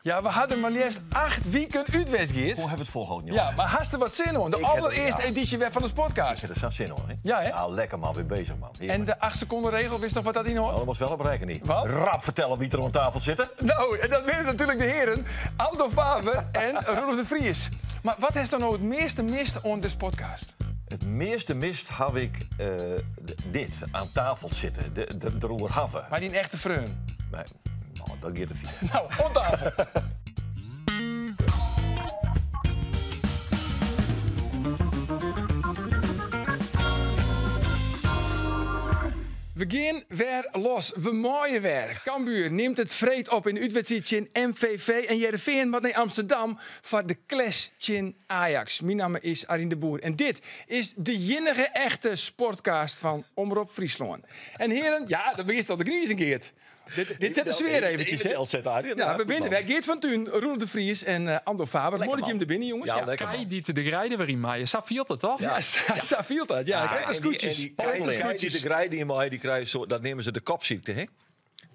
Ja, we hadden maar liefst 8 weken uit west, Geert. Hoe hebben we het volgehouden, Ja, maar hartstikke wat zin hoor. De Ik heb er- allereerste ja. editie weer van de Ik podcast. heb er zo'n zin hoor. Hè? Ja, hè? Nou, lekker man, weer bezig man. Heerlijk. En de 8 seconden regel, wist nog wat dat inhoudt? Oh, dat was wel op rekening. Wat? Rap vertellen wie er aan tafel zitten. Nou, en dat winnen natuurlijk de heren Andor Faber en Roelof de Vries. Maar wat is dan nou het meeste mist aan deze podcast? Het meeste mist heb ik dit, aan tafel zitten, de roer haven. Maar die echte vreun. Nee, nou, dat gaat de vier. Nou, om tafel. We gaan weer los. We mooien weer. Cambuur neemt het vreed op in uitwedstrijd in MVV en Heerenveen wat naar Amsterdam voor de clash in Ajax. Mijn naam is Arjen de Boer en dit is de enige echte sportcast van Omrop Friesland. En heren, ja, dat begint al de knieën een keer. Dit zet de sfeer eventjes, hè? Zet Arjen. Ja, we binnen. Wij Geert van Tuin, Roelof de Vries en Andor Faber. Mooi dat je man. hem er binnen, jongens. Ja, Ja, lekker Kai man. die te de grijden waarin maaien. Zo viel dat toch? ja, zo viel dat. Ja, krijg de En die- scootjes. en die Krijg de kei die scootjes. de grij die in mij, die krijgen zo, dat nemen ze de kopziekte, hè? We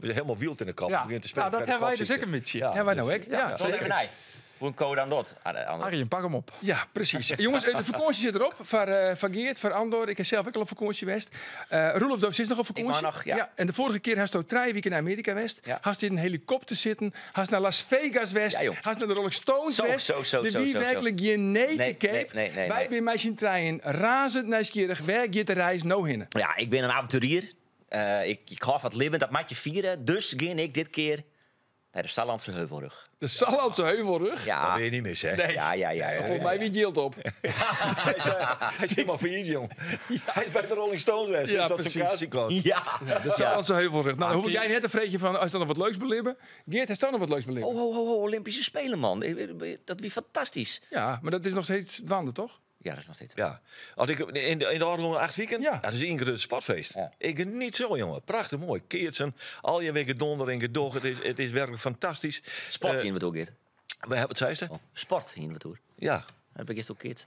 zijn helemaal wild in de kop. Ja. Begint te spelen, Nou, dat krijg hebben je wij dus ook de een beetje. kopziekte. Ja, wij nou ook. Ja, dus- zeker. Even nee. Hoe een code aan dat? Ah, Arjen, pak hem op. Ja, precies. Jongens, de vakantie zit erop. Voor Geert, voor Andor. Ik heb zelf ook al op vakantie geweest. Roelof Doos is nog op vakantie. Ik mag nog, ja. En de vorige keer had hij 3 weken naar Amerika geweest. Ja. Had hij in een helikopter zitten. Had naar Las Vegas geweest. Ja, joh. Had naar de Rolling Stones Zo, geweest. zo, zo, De zo, wie zo, zo. werkelijk je nee Nee, te cape. nee, nee, nee, Wij nee. bij mij zien trein razend nieuwsgierig. Waar gaat de reis nou heen? Ja, ik ben een avonturier. Ik hou van het leven, dat maakt je vieren. Dus ging ik dit keer naar de Sallandse Heuvelrug. De Sallandse Heuvelrug. Dat Ja, wil je niet missen, hè? Nee. ja, ja, ja. ja. Volgens mij wie jilt op. Hij is helemaal failliet, jong. Hij is bij de Rolling Stones geweest, Ja, dus dat precies. zijn kaas Ja. De Sallandse Heuvelrug. Nou, dan hoef jij net een vreetje van als je dan nog wat leuks beleven. Geert, hij staat nog wat leuks beleven. Oh, ho, ho, ho, Olympische Spelen, man. Dat wie fantastisch. Ja, maar dat is nog steeds dwanden, toch? Ja, dat is nog steeds. Ja. Als ik in de afgelopen 8 weken, Ja. dat is één groot sportfeest. Ja. Ik geniet zo, jongen. Prachtig mooi. Keertsen, al je weken donder en gedoog. Het is werkelijk fantastisch. Sport in wat ook, Geert. We hebben het, zei ze? Oh, sport in wat hoor. Ja. Heb ik eerst ook Geert.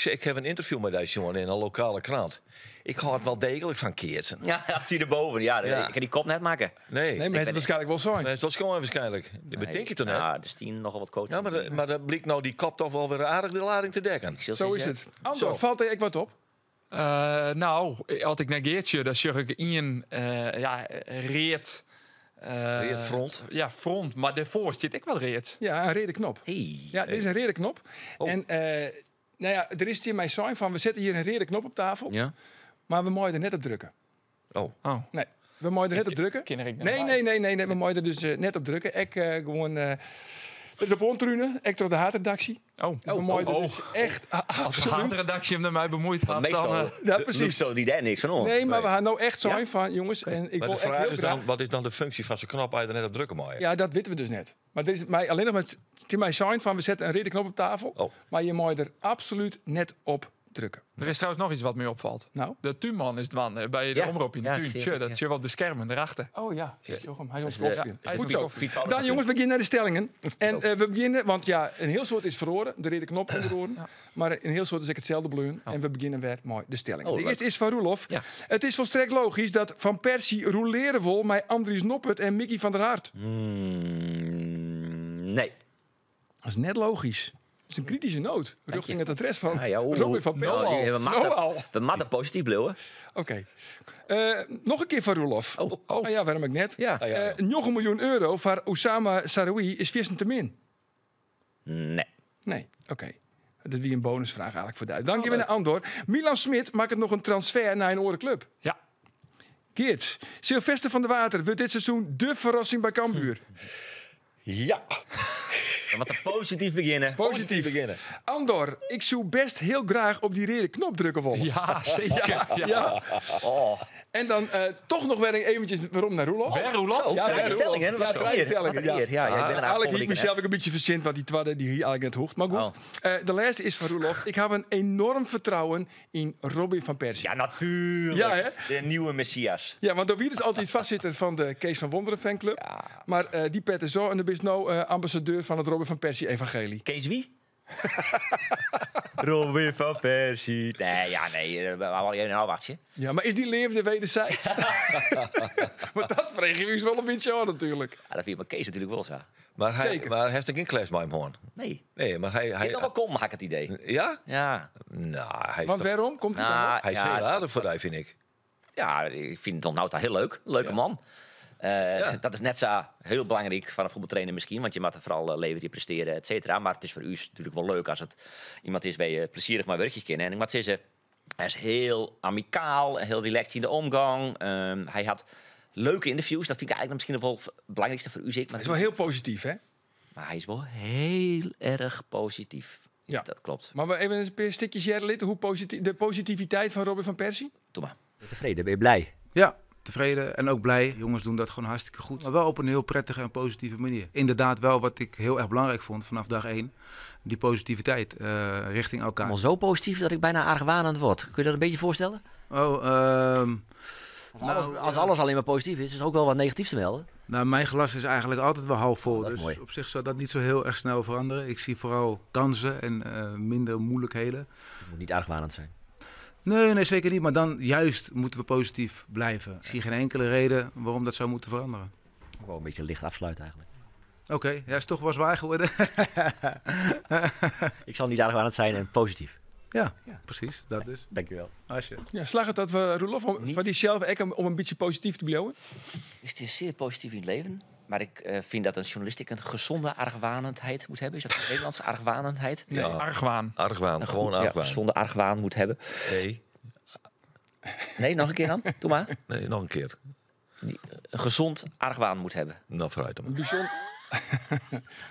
Ik heb een interview met deze jongen in een lokale krant. Ik hou het wel degelijk van Keertsen. Ja, dat zie je erboven. Ja, Ja. ik kan die kop net maken. Nee. Nee, maar hij is waarschijnlijk wel zo. Nee, dat is gewoon waarschijnlijk. Dat bedenk je toch net? Ja, er stien nogal wat coaches. Ja, maar dat blijkt nou die kop toch wel weer aardig de lading te dekken. Ik zal Zo is zeggen. het. Andor, Zo. valt er ik wat op? Nou, als ik naar Geertje, dan zeg ik Ian, ja, reet. Reet front. Ja, front. Maar daarvoor zit ik wel reet. Ja, een reden knop. Hey. Ja, dit is een reden knop. Oh. En nou ja, er is hier mijn sign van, we zetten hier een reden knop op tafel, Ja. maar we mogen er net op drukken. Oh. Oh. Nee, we mogen er net op drukken. Ken ik net Nee, bij. nee, nee, nee, nee, we mogen er dus net op drukken. Ik gewoon, dat is op ontrunen, ik trof de haatredactie. Oh, Dus we mogen er oh. dus echt Als de absoluut. haatredactie hem naar mij bemoeid had, Meestal, dan... Ja, precies. Zo die daar niks van om. Nee, maar we gaan nou echt zijn Ja? van, jongens, en ik Maar wil de echt vraag heel is graag... dan, wat is dan de functie van zo'n knop uit er net op drukken maar? Ja, dat weten we dus net. Maar dit is mij alleen nog met het mij zijn van we zetten een reden knop op tafel, Oh. maar je mag er absoluut net op drukken. Er is trouwens nog iets wat mij opvalt. Nou? De tuinman is dwan bij de Ja. omroep in de Ja, tuin. ik zie Tje, het, dat ja. is je wat beschermen erachter. Oh ja, Jochem, hij is ons Dus de- koffie. hij is Goed ons zo. koffie. Piet Paulus Dan jongens, we beginnen naar de stellingen. En we beginnen, want ja, een heel soort is verloren, de reden knop verloren. Maar een heel soort is ik hetzelfde bleun. En we beginnen weer mooi de stellingen. Oh, de leuk. eerste is van Roelof. Ja. Het is volstrekt logisch dat Van Persie rouleren vol met Andries Noppert en Mickey van der Hart. Nee. Dat is net logisch. Dat is een kritische noot. Richting het adres van Ja, ja, oeh, Robin van Persie. Nou, we Nou matten- al. We matten positief blijven. Oké. Nog een keer van Roelof. Oh. Oh. ja, waarom ik net? Ja. Ah, ja, ja. 9 miljoen euro voor Osama Saroui is vissen te min. Nee. Nee, oké. Dat is een bonusvraag eigenlijk voor Duits. Dank je naar Andor. Milan Smit maakt het nog een transfer naar een orenclub. Ja. Geert, Sylvester van der Water wordt dit seizoen de verrassing bij Cambuur. Ja. We moeten positief beginnen. Positief. beginnen. Andor, ik zou best heel graag op die rode knop drukken willen. Ja, zeker. Ja. Ja. Oh. En dan toch nog weer eventjes waarom naar Roelof. Weer Roelof? Zo, Ja, drie weer stellingen. Roelof. Wat Ja, een drie eer. stellingen, Wat een ja. eer. Ja, ja, ik ben er Eigenlijk volgende heb ik week mezelf net. ook een beetje verzint, want die tweede die hier eigenlijk net hoort. Maar goed, Oh. de laatste is van Roelof. Ik heb een enorm vertrouwen in Robin van Persie. Ja, natuurlijk. Ja, hè? De nieuwe Messias. Ja, want David is altijd vastzitter van de Kees van Wonderen fanclub. Ja. Maar die pet is zo en de is nou ambassadeur van het Robin van Persie evangelie. Kees wie? Robin van Persie. Nee, ja, nee. Eh, waar wil je nou wachten? Ja, maar is die liefde wederzijds? Want dat vreeg je wel een beetje aan natuurlijk. Ja, dat vind ik Kees natuurlijk wel zo. Maar hij, Zeker. maar hij heeft geen clash met hem hoorn. Nee. Nee, maar hij... Hij hij nog wel komen, had ik het idee. ja? Ja. Nou, hij is, Want toch- waarom? Komt hij dan Nou, nog? hij is ja, heel aardig voor die, vind ik. Ja, ik vind Don Nauta heel leuk. Leuke Ja. man. Ja. Dat is net zo heel belangrijk van een voetbaltrainer misschien. Want je moet er vooral leveren, je presteren, et cetera. Maar het is voor u natuurlijk wel leuk als het iemand is waar je plezierig maar werkje kan. En ik moet zeggen, hij is heel amicaal, heel relaxed in de omgang. Hij had leuke interviews. Dat vind ik eigenlijk misschien nog wel het belangrijkste voor u. Zeg. Maar, Hij is wel heel positief, hè? maar hij is wel heel erg positief. Ja. Dat klopt. Maar we even een paar stukjes Jerry hoe de positiviteit van Robin van Persie? Doe maar. Tevreden, ben je blij? Ja, tevreden en ook blij. Jongens doen dat gewoon hartstikke goed. Maar wel op een heel prettige en positieve manier. Inderdaad wel wat ik heel erg belangrijk vond vanaf dag één. Die positiviteit richting elkaar. Allemaal zo positief dat ik bijna argwanend word. Kun je dat een beetje voorstellen? Oh, Als, alles, als alles alleen maar positief is, is er ook wel wat negatiefs te melden. Nou, mijn glas is eigenlijk altijd wel half vol. Oh, dat is dus mooi. op zich zal dat niet zo heel erg snel veranderen. Ik zie vooral kansen en minder moeilijkheden. Het moet niet argwanend zijn. Nee, nee, zeker niet. Maar dan juist moeten we positief blijven. Ik zie geen enkele reden waarom dat zou moeten veranderen. Ook wel een beetje licht afsluiten eigenlijk. Oké, ja, is toch wel zwaar geworden. Ik zal niet argwanend zijn en positief. Ja, precies. Dat dus. Dankjewel. Alsje. Ja, slag het dat we, Roelof, om, Niet. van die zelf ek om een beetje positief te blijven? Is het zeer positief in het leven. Maar ik vind dat een journalist een gezonde argwanendheid moet hebben. Is dat het Nederlandse argwanendheid? Nee, argwaan. Argwaan, Een gewoon goed- ja, argwaan. gezonde argwaan moet hebben. Nee, Nee, nog een keer dan? Doe maar. nee, nog een keer. Die, een gezond argwaan moet hebben. Nou, vooruit dan. Een bijzonder...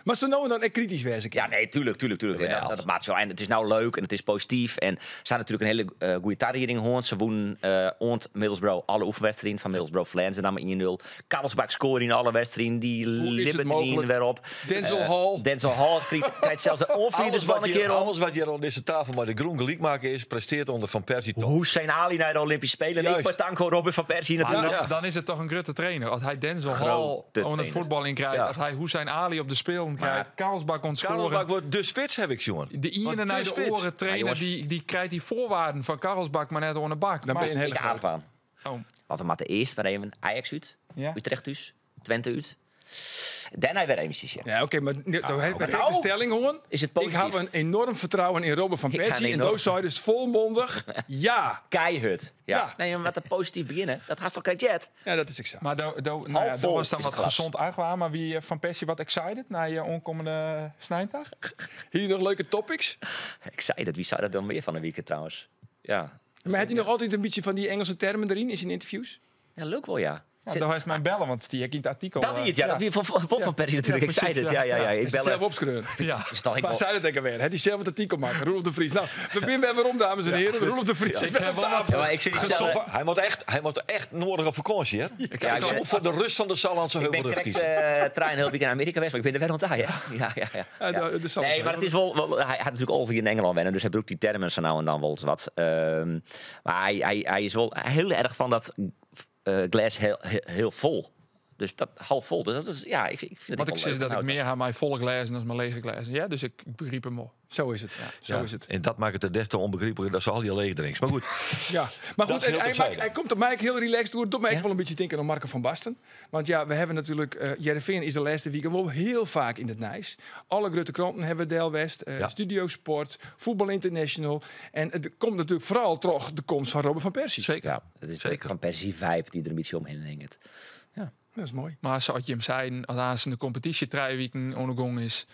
maar ze nou en dan echt kritisch wezen. Ja, nee, tuurlijk, tuurlijk, tuurlijk. Jawel. Dat maakt zo. En het is nou leuk en het is positief. En ze zijn natuurlijk een hele goede targering hoorn. Ze wonnen ont Middlesbrough alle oefenwedstrijden van Middlesbrough Flens en dan maar 1-0. Karlsbak scoorde in alle wedstrijden. Die Hoe is het lippen erin mogelijk? weer op. Denzel Hall. Denzel Hall krijgt zelfs de Alles onvierdersbal wat, een hier, keer om. alles wat hier aan deze tafel maar de groen gelijk maken is, presteert onder Van Persie top. Hussein Ali naar de Olympische Spelen. Juist. Ik Patanko, Robin van Persie Maar natuurlijk. dan, dan is het toch een grote trainer. Als hij Denzel Grote Hall onder het trainer. voetbal in krijgt. Ja. Als hij Hussein Ali op de spelen krijgt. Karlsbak komt scoren. Karlsbak wordt de spits, heb ik, jongen. De Want ene naar de spits. oren trainer, jongens. die krijgt die voorwaarden van Karlsbak maar net onder de bak. Dan ben je een hele Ik grote. argwaan. Oh. Want we moeten eerst maar even Ajax uit, Ja. Utrecht uit, Twente uit. Daarna weer eventjes, ja. Ja, oké, maar nu dan heb ik Nou, de stelling gewoon. Is het Ik positief? heb een enorm vertrouwen in Robin van Ik ga Persie. een En enorm- doos zei dus volmondig ja. Keihard. Ja. Ja. Nee, maar wat een positief beginnen, dat haast toch krijgt Ja, dat is ik zo. Maar nou ja, vol dat was dan is wat het glas. gezond argwaan. Maar wie van Persie wat excited naar je onkomende snijdag? Hier nog leuke topics. Ik zei dat, wie zou dat dan meer van een weekend trouwens? Ja. Maar had hij nog altijd een beetje van die Engelse termen erin in zijn interviews? Ja, leuk wel, ja. Ja, Zit- daar is mijn bellen, want die heb ik in het artikel. dat is het, ja. Dat wie van, van, van Persie natuurlijk. Ja, ik zei precies, het, ja, ja, ja. Ik Is het bel zelf opschreeuwen. Ja. Is toch ik Waar wel- zei dat denk ik weer? Het is zelf het artikel maken. Roelof de Vries. Nou, we zijn weer weer om, dames en heren. Roelof de Vries. Ik heb wel wat Ja, maar ik zit niet zelf- Hij moet echt, hij moet echt nodig op vakantie, hè? Ja, ik ben- Voor de rust van de Sallandse Ik ben heuvel correct kiezen. trein heel weekend in Amerika geweest, maar ik ben er weer ontdaan, ja. Ja, ja, ja. Ja, de zal Nee, zijn. maar het is wel, hij had natuurlijk al in Engeland wennen, dus hij broekt die termen zo nou en dan wel eens wat. Maar hij is wel heel erg van dat glas heel, heel, heel vol. Dus dat half vol. Dus dat is, ja, ik vind het Wat ik wel zeg leuk. dat ik Nou, meer aan mijn volle glazen dan mijn lege glazen. Ja, dus ik begreep hem al. Zo is het. Zo Ja, is het. En dat maakt het des te onbegrijpelijker dat ze al die leeg drinkt. Maar goed, Ja, maar Dat goed, is heel hij, terzijde. hij komt op mij heel relaxed door. Het doet mij Ja? echt wel een beetje denken aan Marco van Basten. Want ja, we hebben natuurlijk... Heerenveen is de laatste week wel heel vaak in het Nijs. Alle grote kranten hebben we Del West, Studio Sport, Voetbal International. En het komt natuurlijk vooral terug de komst van Robin van Persie. zeker. Ja, het is Zeker. de Van Persie vibe die er een beetje omheen hangt. Dat is mooi. Maar zoals je hem zei, als aan de competitie drie weken ondergong is,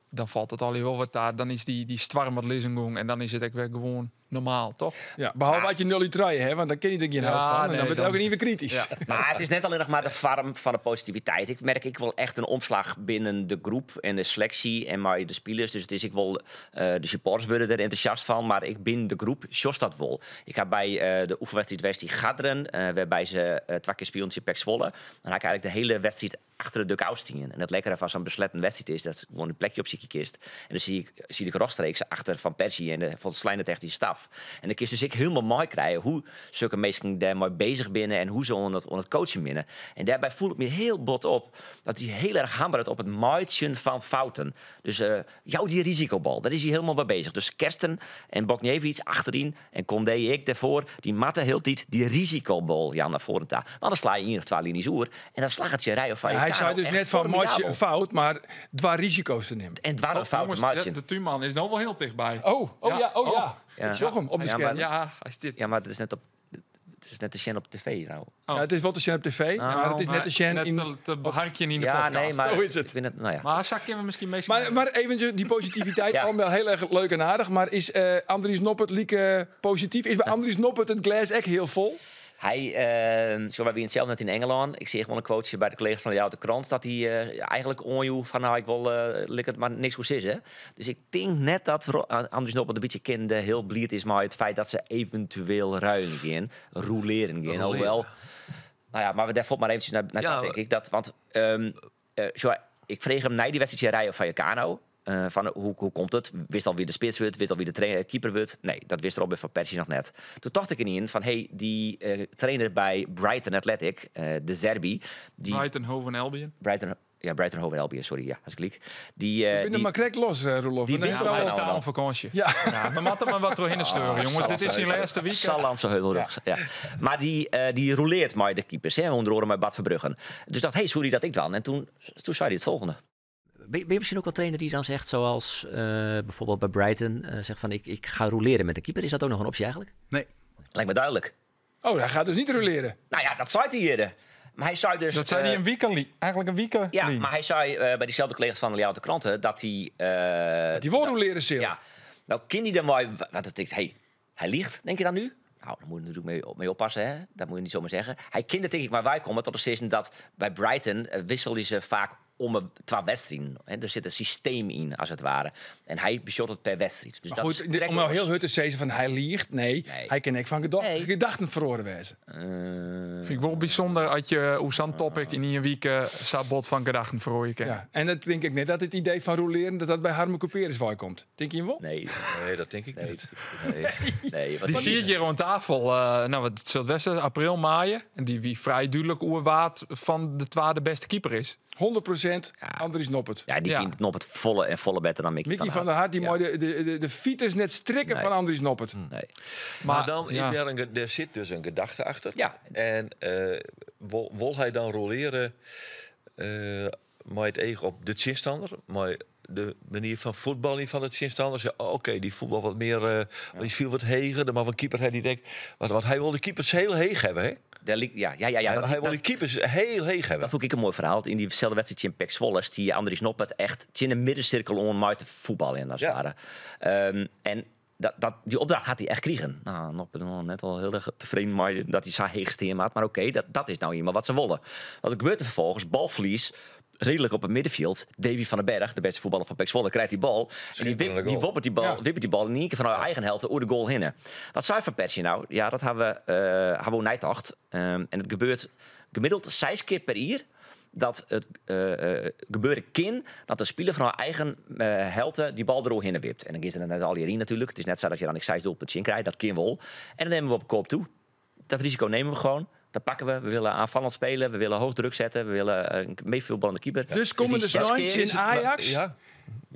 dan valt het al wel wat daar. Dan is die stwarm wat lizengong en dan is het ook weer gewoon normaal, toch? Ja, behalve als je 0 3 hè, want dan ken je er geen Ja, hout van. En dan nee, wordt het dan- ook niet meer kritisch. Ja. Maar het is net alleen nog maar de vorm van de positiviteit. Ik merk ik wel echt een omslag binnen de groep en de selectie en maar de spelers. Dus het is ik wel, de supporters worden er enthousiast van, maar ik binnen de groep jos dat wel. Ik ga bij de oefenwedstrijd West die Gadderen, waarbij ze twee keer speelden in Pek Zwolle. Dan had ik eigenlijk de hele wedstrijd achter de dugout stien. En it lekkere fan sa'n besletten wedstriid is dat gewoan in plekje opsykje kinst. En dan zie ik, zie ik rechtstreeks achter Van Persie en de folsleine technyske staf. En dan kinst dus ek hielendal meikrije hoe sokke minsken dêrmei beuzich binne en hoe se oan it coachen binne. En dêrby foel it my hiel bot op dat hy hiel erch hammeret op it meitsjen fan fouten. Dus jou dy risikobal, dêr is hy hielendal mei beuzich. Dus Kersten en Bochniewicz achteryn en Condé ek dêrfoar, dy moatte hieltyd dy risikobal jaan nei foaren ta. Want dan sla je ien of twa linys oer en dan slagget tsjin Rayo Vallecano Hy sei dus echt net fan meitsje formidabel. in fout, mar doar risiko's te nimmen. En doar in Oh, fout jongens, te meitsjen. de túnman is no wol hiel tichtby. Oh, oh ja, oh ja. Ja. Ik sjoch him op de Ja, skerm. maar- Ja, hy stiet. Ja, mar it is net op, it is net te sjen op tv no. Oh. Ja, it is wol te sjen op tv, mar it is net te sjen Net yn... te beharkjen yn de Ja, podcast. nee, mar Zo is het. Ik vind het, nou ja. Mar sa kinne we miskien minsken... Mar even dy positiviteit, Ja. allemaal hiel erch leuk en aardich. Mar is Andries Noppert like posityf? Is by Andries Noppert it glês ek hiel fol? Hy, sa wy wiene sels net yn Ingelân. Ik seach wol in quoteje by de kollega's fan de Ljouwerter Krant dat hy eigenlik oanjoech fan no, ik wol lit ik it mar niks oer sizze. Dus ik tink net dat Andries Noppert in bytsje kende hiel bliid is mei it feit dat se eventueel ruilen gean, rouleren gean. Rouleren. Alhoewel, no ja, mar dêr falt mar eventsjes nei Ja, ta, tink ik. Dat, want sa, ik frege him nei dy wedstriid tsjin Rayo Vallecano. Fan hoe komt it? Witst al wa't de spits wurdt? Witst al wa't de keeper wurdt? Nee, dat wist Robin van Persie noch net. Doe tocht ik ynienen fan, hey, dy trainer by Brighton Athletic, De Zerbi, dy Brighton, Hove en Albion. Brighton, ja, Brighton Hove en Albion, sorry, ja, hast gelyk. Dy, Ik bin der dy mar krekt los, Roelof. die Want dan wisselt is Hij het nou al- staat op fakânsje. Ja. Ja, we moeten maar wat doorheen sleuren, jongens. Dit is syn lêste wike. Sallandse heuvelrug. Ja. Mar dy roulearret mei de keepers, hè, ûnder oare mei Bart Verbruggen. Dus dacht, hey, sorry dat ik dan. En toen sei hy it folgjende. Ben je misschien ook wel trainer die dan zegt, zoals bijvoorbeeld bij Brighton, zegt van ik ga rouleren met de keeper. Is dat ook nog een optie eigenlijk? Nee. Lijkt me duidelijk. Oh, hij gaat dus niet rouleren. Nou ja, dat zei hij hier. Maar hij zei dus... Dat zei hij een week al, eigenlijk een week al. Ja, maar hij zei bij diezelfde collega's van de Ljouwerter Kranten dat hij... Die wil rouleren, Sil. Ja. Nou, kin die dan maar... Wat het is, hey, hij liegt, denk je dan nu? Nou, daar moet je natuurlijk mee oppassen, hè? Dat moet je niet zomaar zeggen. Hij kende denk ik maar wij komen tot de zin dat bij Brighton wisselden ze vaak om een 12 wedstrijden. Hè? Er zit een systeem in, als het ware. En hij besjot het per wedstrijd. Dus Maar dat goed, is direct om nou los. hiel hurd te sizzen fan hy liicht, nee, Nee. hy kin ek fan Nee. gedachten feroare wêze. Fyn ik wol bysûnder as je oer sa'n topic yn ien wike sa bot fan gedachten feroarje kinne. Ja. En dat tink ik net dat it idee fan rouleren dat dat by Harmen Couperus weikomt. Tinke jim wol? Nee, Nee, dat tink ik Nee. net. Nee. nee. Wat Dy siet hjir oan tafel, no, wat sil it wêze, april, maaie. En dy wie frij dúdlik oer wa't fan de twa de bêste keeper is. 100% Ja. Andries Noppert. Ja, dy Ja. fynt Noppert folle en folle better dan Mickey, Mickey van der Hart, dy Ja. mei de fites net strikke Nee. fan Andries Noppert. Nee. Mar Mar dan is ja. der in der sit dus in gedachte achter. Ja. En wol hy dan rouleren mei it each op de tsjinstanner, mei de manier fan fuotbaljen fan de tsjinstanner. Sei, oh, oké, dy fuotbal wat mear, dy spylje wat heger, dan mar in keeper ha dy denkt, want hy wol de keepers hiel heech hawwe, hè? Dêr lik-, ja, Hy wol de keepers hiel heech hawwe. Dat fûn ik in moai ferhaal. Yn dyselde wedstriid tsjin PEC Zwolle stie Andries Noppert echt tsjin de middensirkel oan mei te fuotbaljen, as it ware. En dy opdracht hat hy echt krigen. No, Noppert noch net al hiel erch tefreden mei dat hy sa heech stean moat. Mar oké, dat is no ienmaal wat se wolle. Wat der gebeurt der ferfolgens? Balferlies, reedlik op it middenfjild. Davy van den Berg, de bêste fuotballer fan PEC Zwolle, krijt dy bal. En dy Schitterende dy goal. woppet dy bal, wippet dy bal yn ien kear fan har eigen helte oer de goal hinne. Wat sei Van Persie no? Ja, dat hawwe we oer neitocht. En it gebeurt gemiddeld 6 kear per jier dat it gebeure kin dat de spiler fan har eigen helte dy bal deroerhinne wipt. En dan gean se der net allegear yn natuerlik. It is net sa dat je dan ek 6 doelpunten tsjin krijt. Dat kin wol. En dan nimme we op koop toe. Dat risiko nimme we gewoan. Dat pakke we. We willen aanvallend spelen. We willen hoog druk zetten. We willen een meevoetballende keeper. Dus Dus komende die 6 snein keer tsjin Ajax. Ja.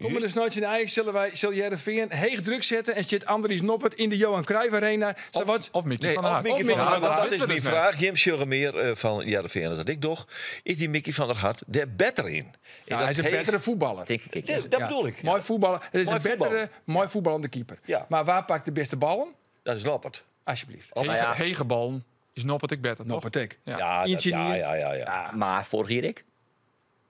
Komende snein tsjin Ajax sille wy, sil Hearrenfean heech druk sette en sit Andries Noppert yn de Johan Cruijff Arena. Sa Of wat Mickey Nee, van der of Hart. Mickey Of van der Mickey Hart, van der want Hart. dat is Dat myn wisten we dus fraach. Jim sjogge mear fan Hearrenfean dan dat ik doch. Is dy Mickey van der Hart dêr better yn? In Ja, hy is in dat heech- bettere fuotballer. Tink ik. Dat bedoel ik. Moai fuotballer. It is Moai in bettere, fuotballer. moai fuotballende keeper. Ja. Mar wa pakt de bêste ballen? Dat is Noppert. Alsjeblieft. Ja. Hege ballen is Noppert ek better, toch? Noppert ek. Ja. Ja, dat, Ietsje ja, niet. ja, ja, ja. Mar foarich jier ek.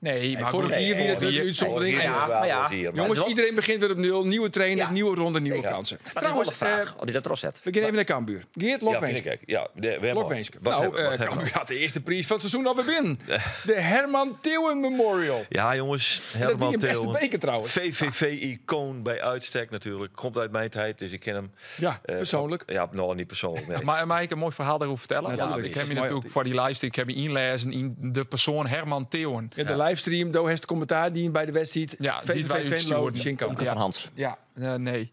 Nee, maar Vorig goed, jaar weer natuurlijk een uitzondering. Nee, En ja, maar ja. Jongens, wel- iedereen begint weer op nul. Nieuwe trainer, Ja. nieuwe ronde, nieuwe Zeker. kansen. Maar Trouwens, Trouwens, vraag, of die dat erop zet. we gaan even naar Cambuur. Geert Ja, vind Lokwenske. ik. Ja, Lokwenske. Wat Nou, hebben- wat hebben we Cambuur had de eerste prijs van het seizoen alweer binnen. De Herman Theeuwen Memorial. Ja, jongens. Dat Herman die een beste Theeuwen. beker trouwens. VVV-icoon bij uitstek natuurlijk. Komt uit mijn tijd, dus ik ken hem. Ja, persoonlijk. Ja, nou, niet persoonlijk. Nee. Maar mag ik een mooi verhaal daarover vertellen? Natuurlijk. ik heb je Mooi natuurlijk voor die livestream, ik heb je inlezen in de persoon Herman Theeuwen. Ja, de livestream, daar heeft het commentaar die bij de wedstrijd. Ja, die wij VVV Venlo, uitstuurden. Shinkamp. Ja. Van Hans. Ja, nee.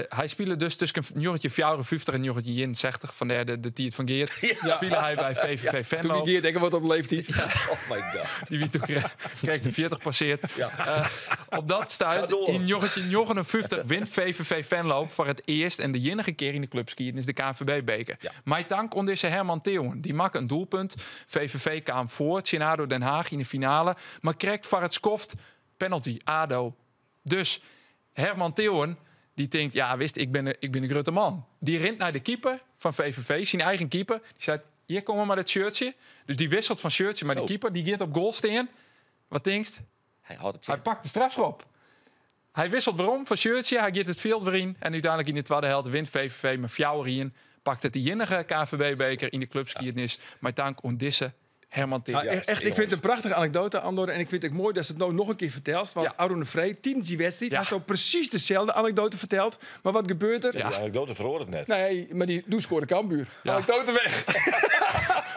Hij speelde dus tussen 1954 en 1961, vandaar de tijd van Geert. Speelde hij bij VVV Toen Venlo. die Geert ik wat op leeftijd. Oh my god. Die wie toen kreeg de 40 passeert. Op dat Ga stuit door. in 1959 wint VVV Venlo voor het eerst en de enige keer in de clubgeschiedenis de KNVB-beker. Ja. Maar dank onder deze Herman Theeuwen. Die maakte een doelpunt. VVV kwam voor, Tjenado Den Haag in de finale. Maar kreeg voor het skoft penalty, ADO. Dus Herman Theeuwen, die denkt, ja, wist, ik ben een grote man. Die rent naar de keeper van VVV, zijn eigen keeper. Die zei, hier komen maar dat shirtje. Dus die wisselt van shirtje, maar die keeper die gaat op goal staan. Wat denkst? Hij houdt op Hij zich. pakt de strafschop. Hij wisselt waarom van shirtje. Hij gaat het veld weer in. En uiteindelijk in de tweede helft wint VVV met fjouwer in. Pakt het de enige KNVB-beker in de clubgeschiedenis. Maar dank ondisse Herman Theeuwen. Nou, echt, ik vind het een prachtige anekdote, Andor. En ik vind het mooi dat ze het nou nog een keer vertelt. Want Ja. Arun de Vree, tijdens die wedstrijd, Ja. had zo precies dezelfde anekdote verteld. Maar wat gebeurt er? Die anekdote verhoort het net. Nee, maar die doe scoorde Cambuur. Ja. Anekdote weg.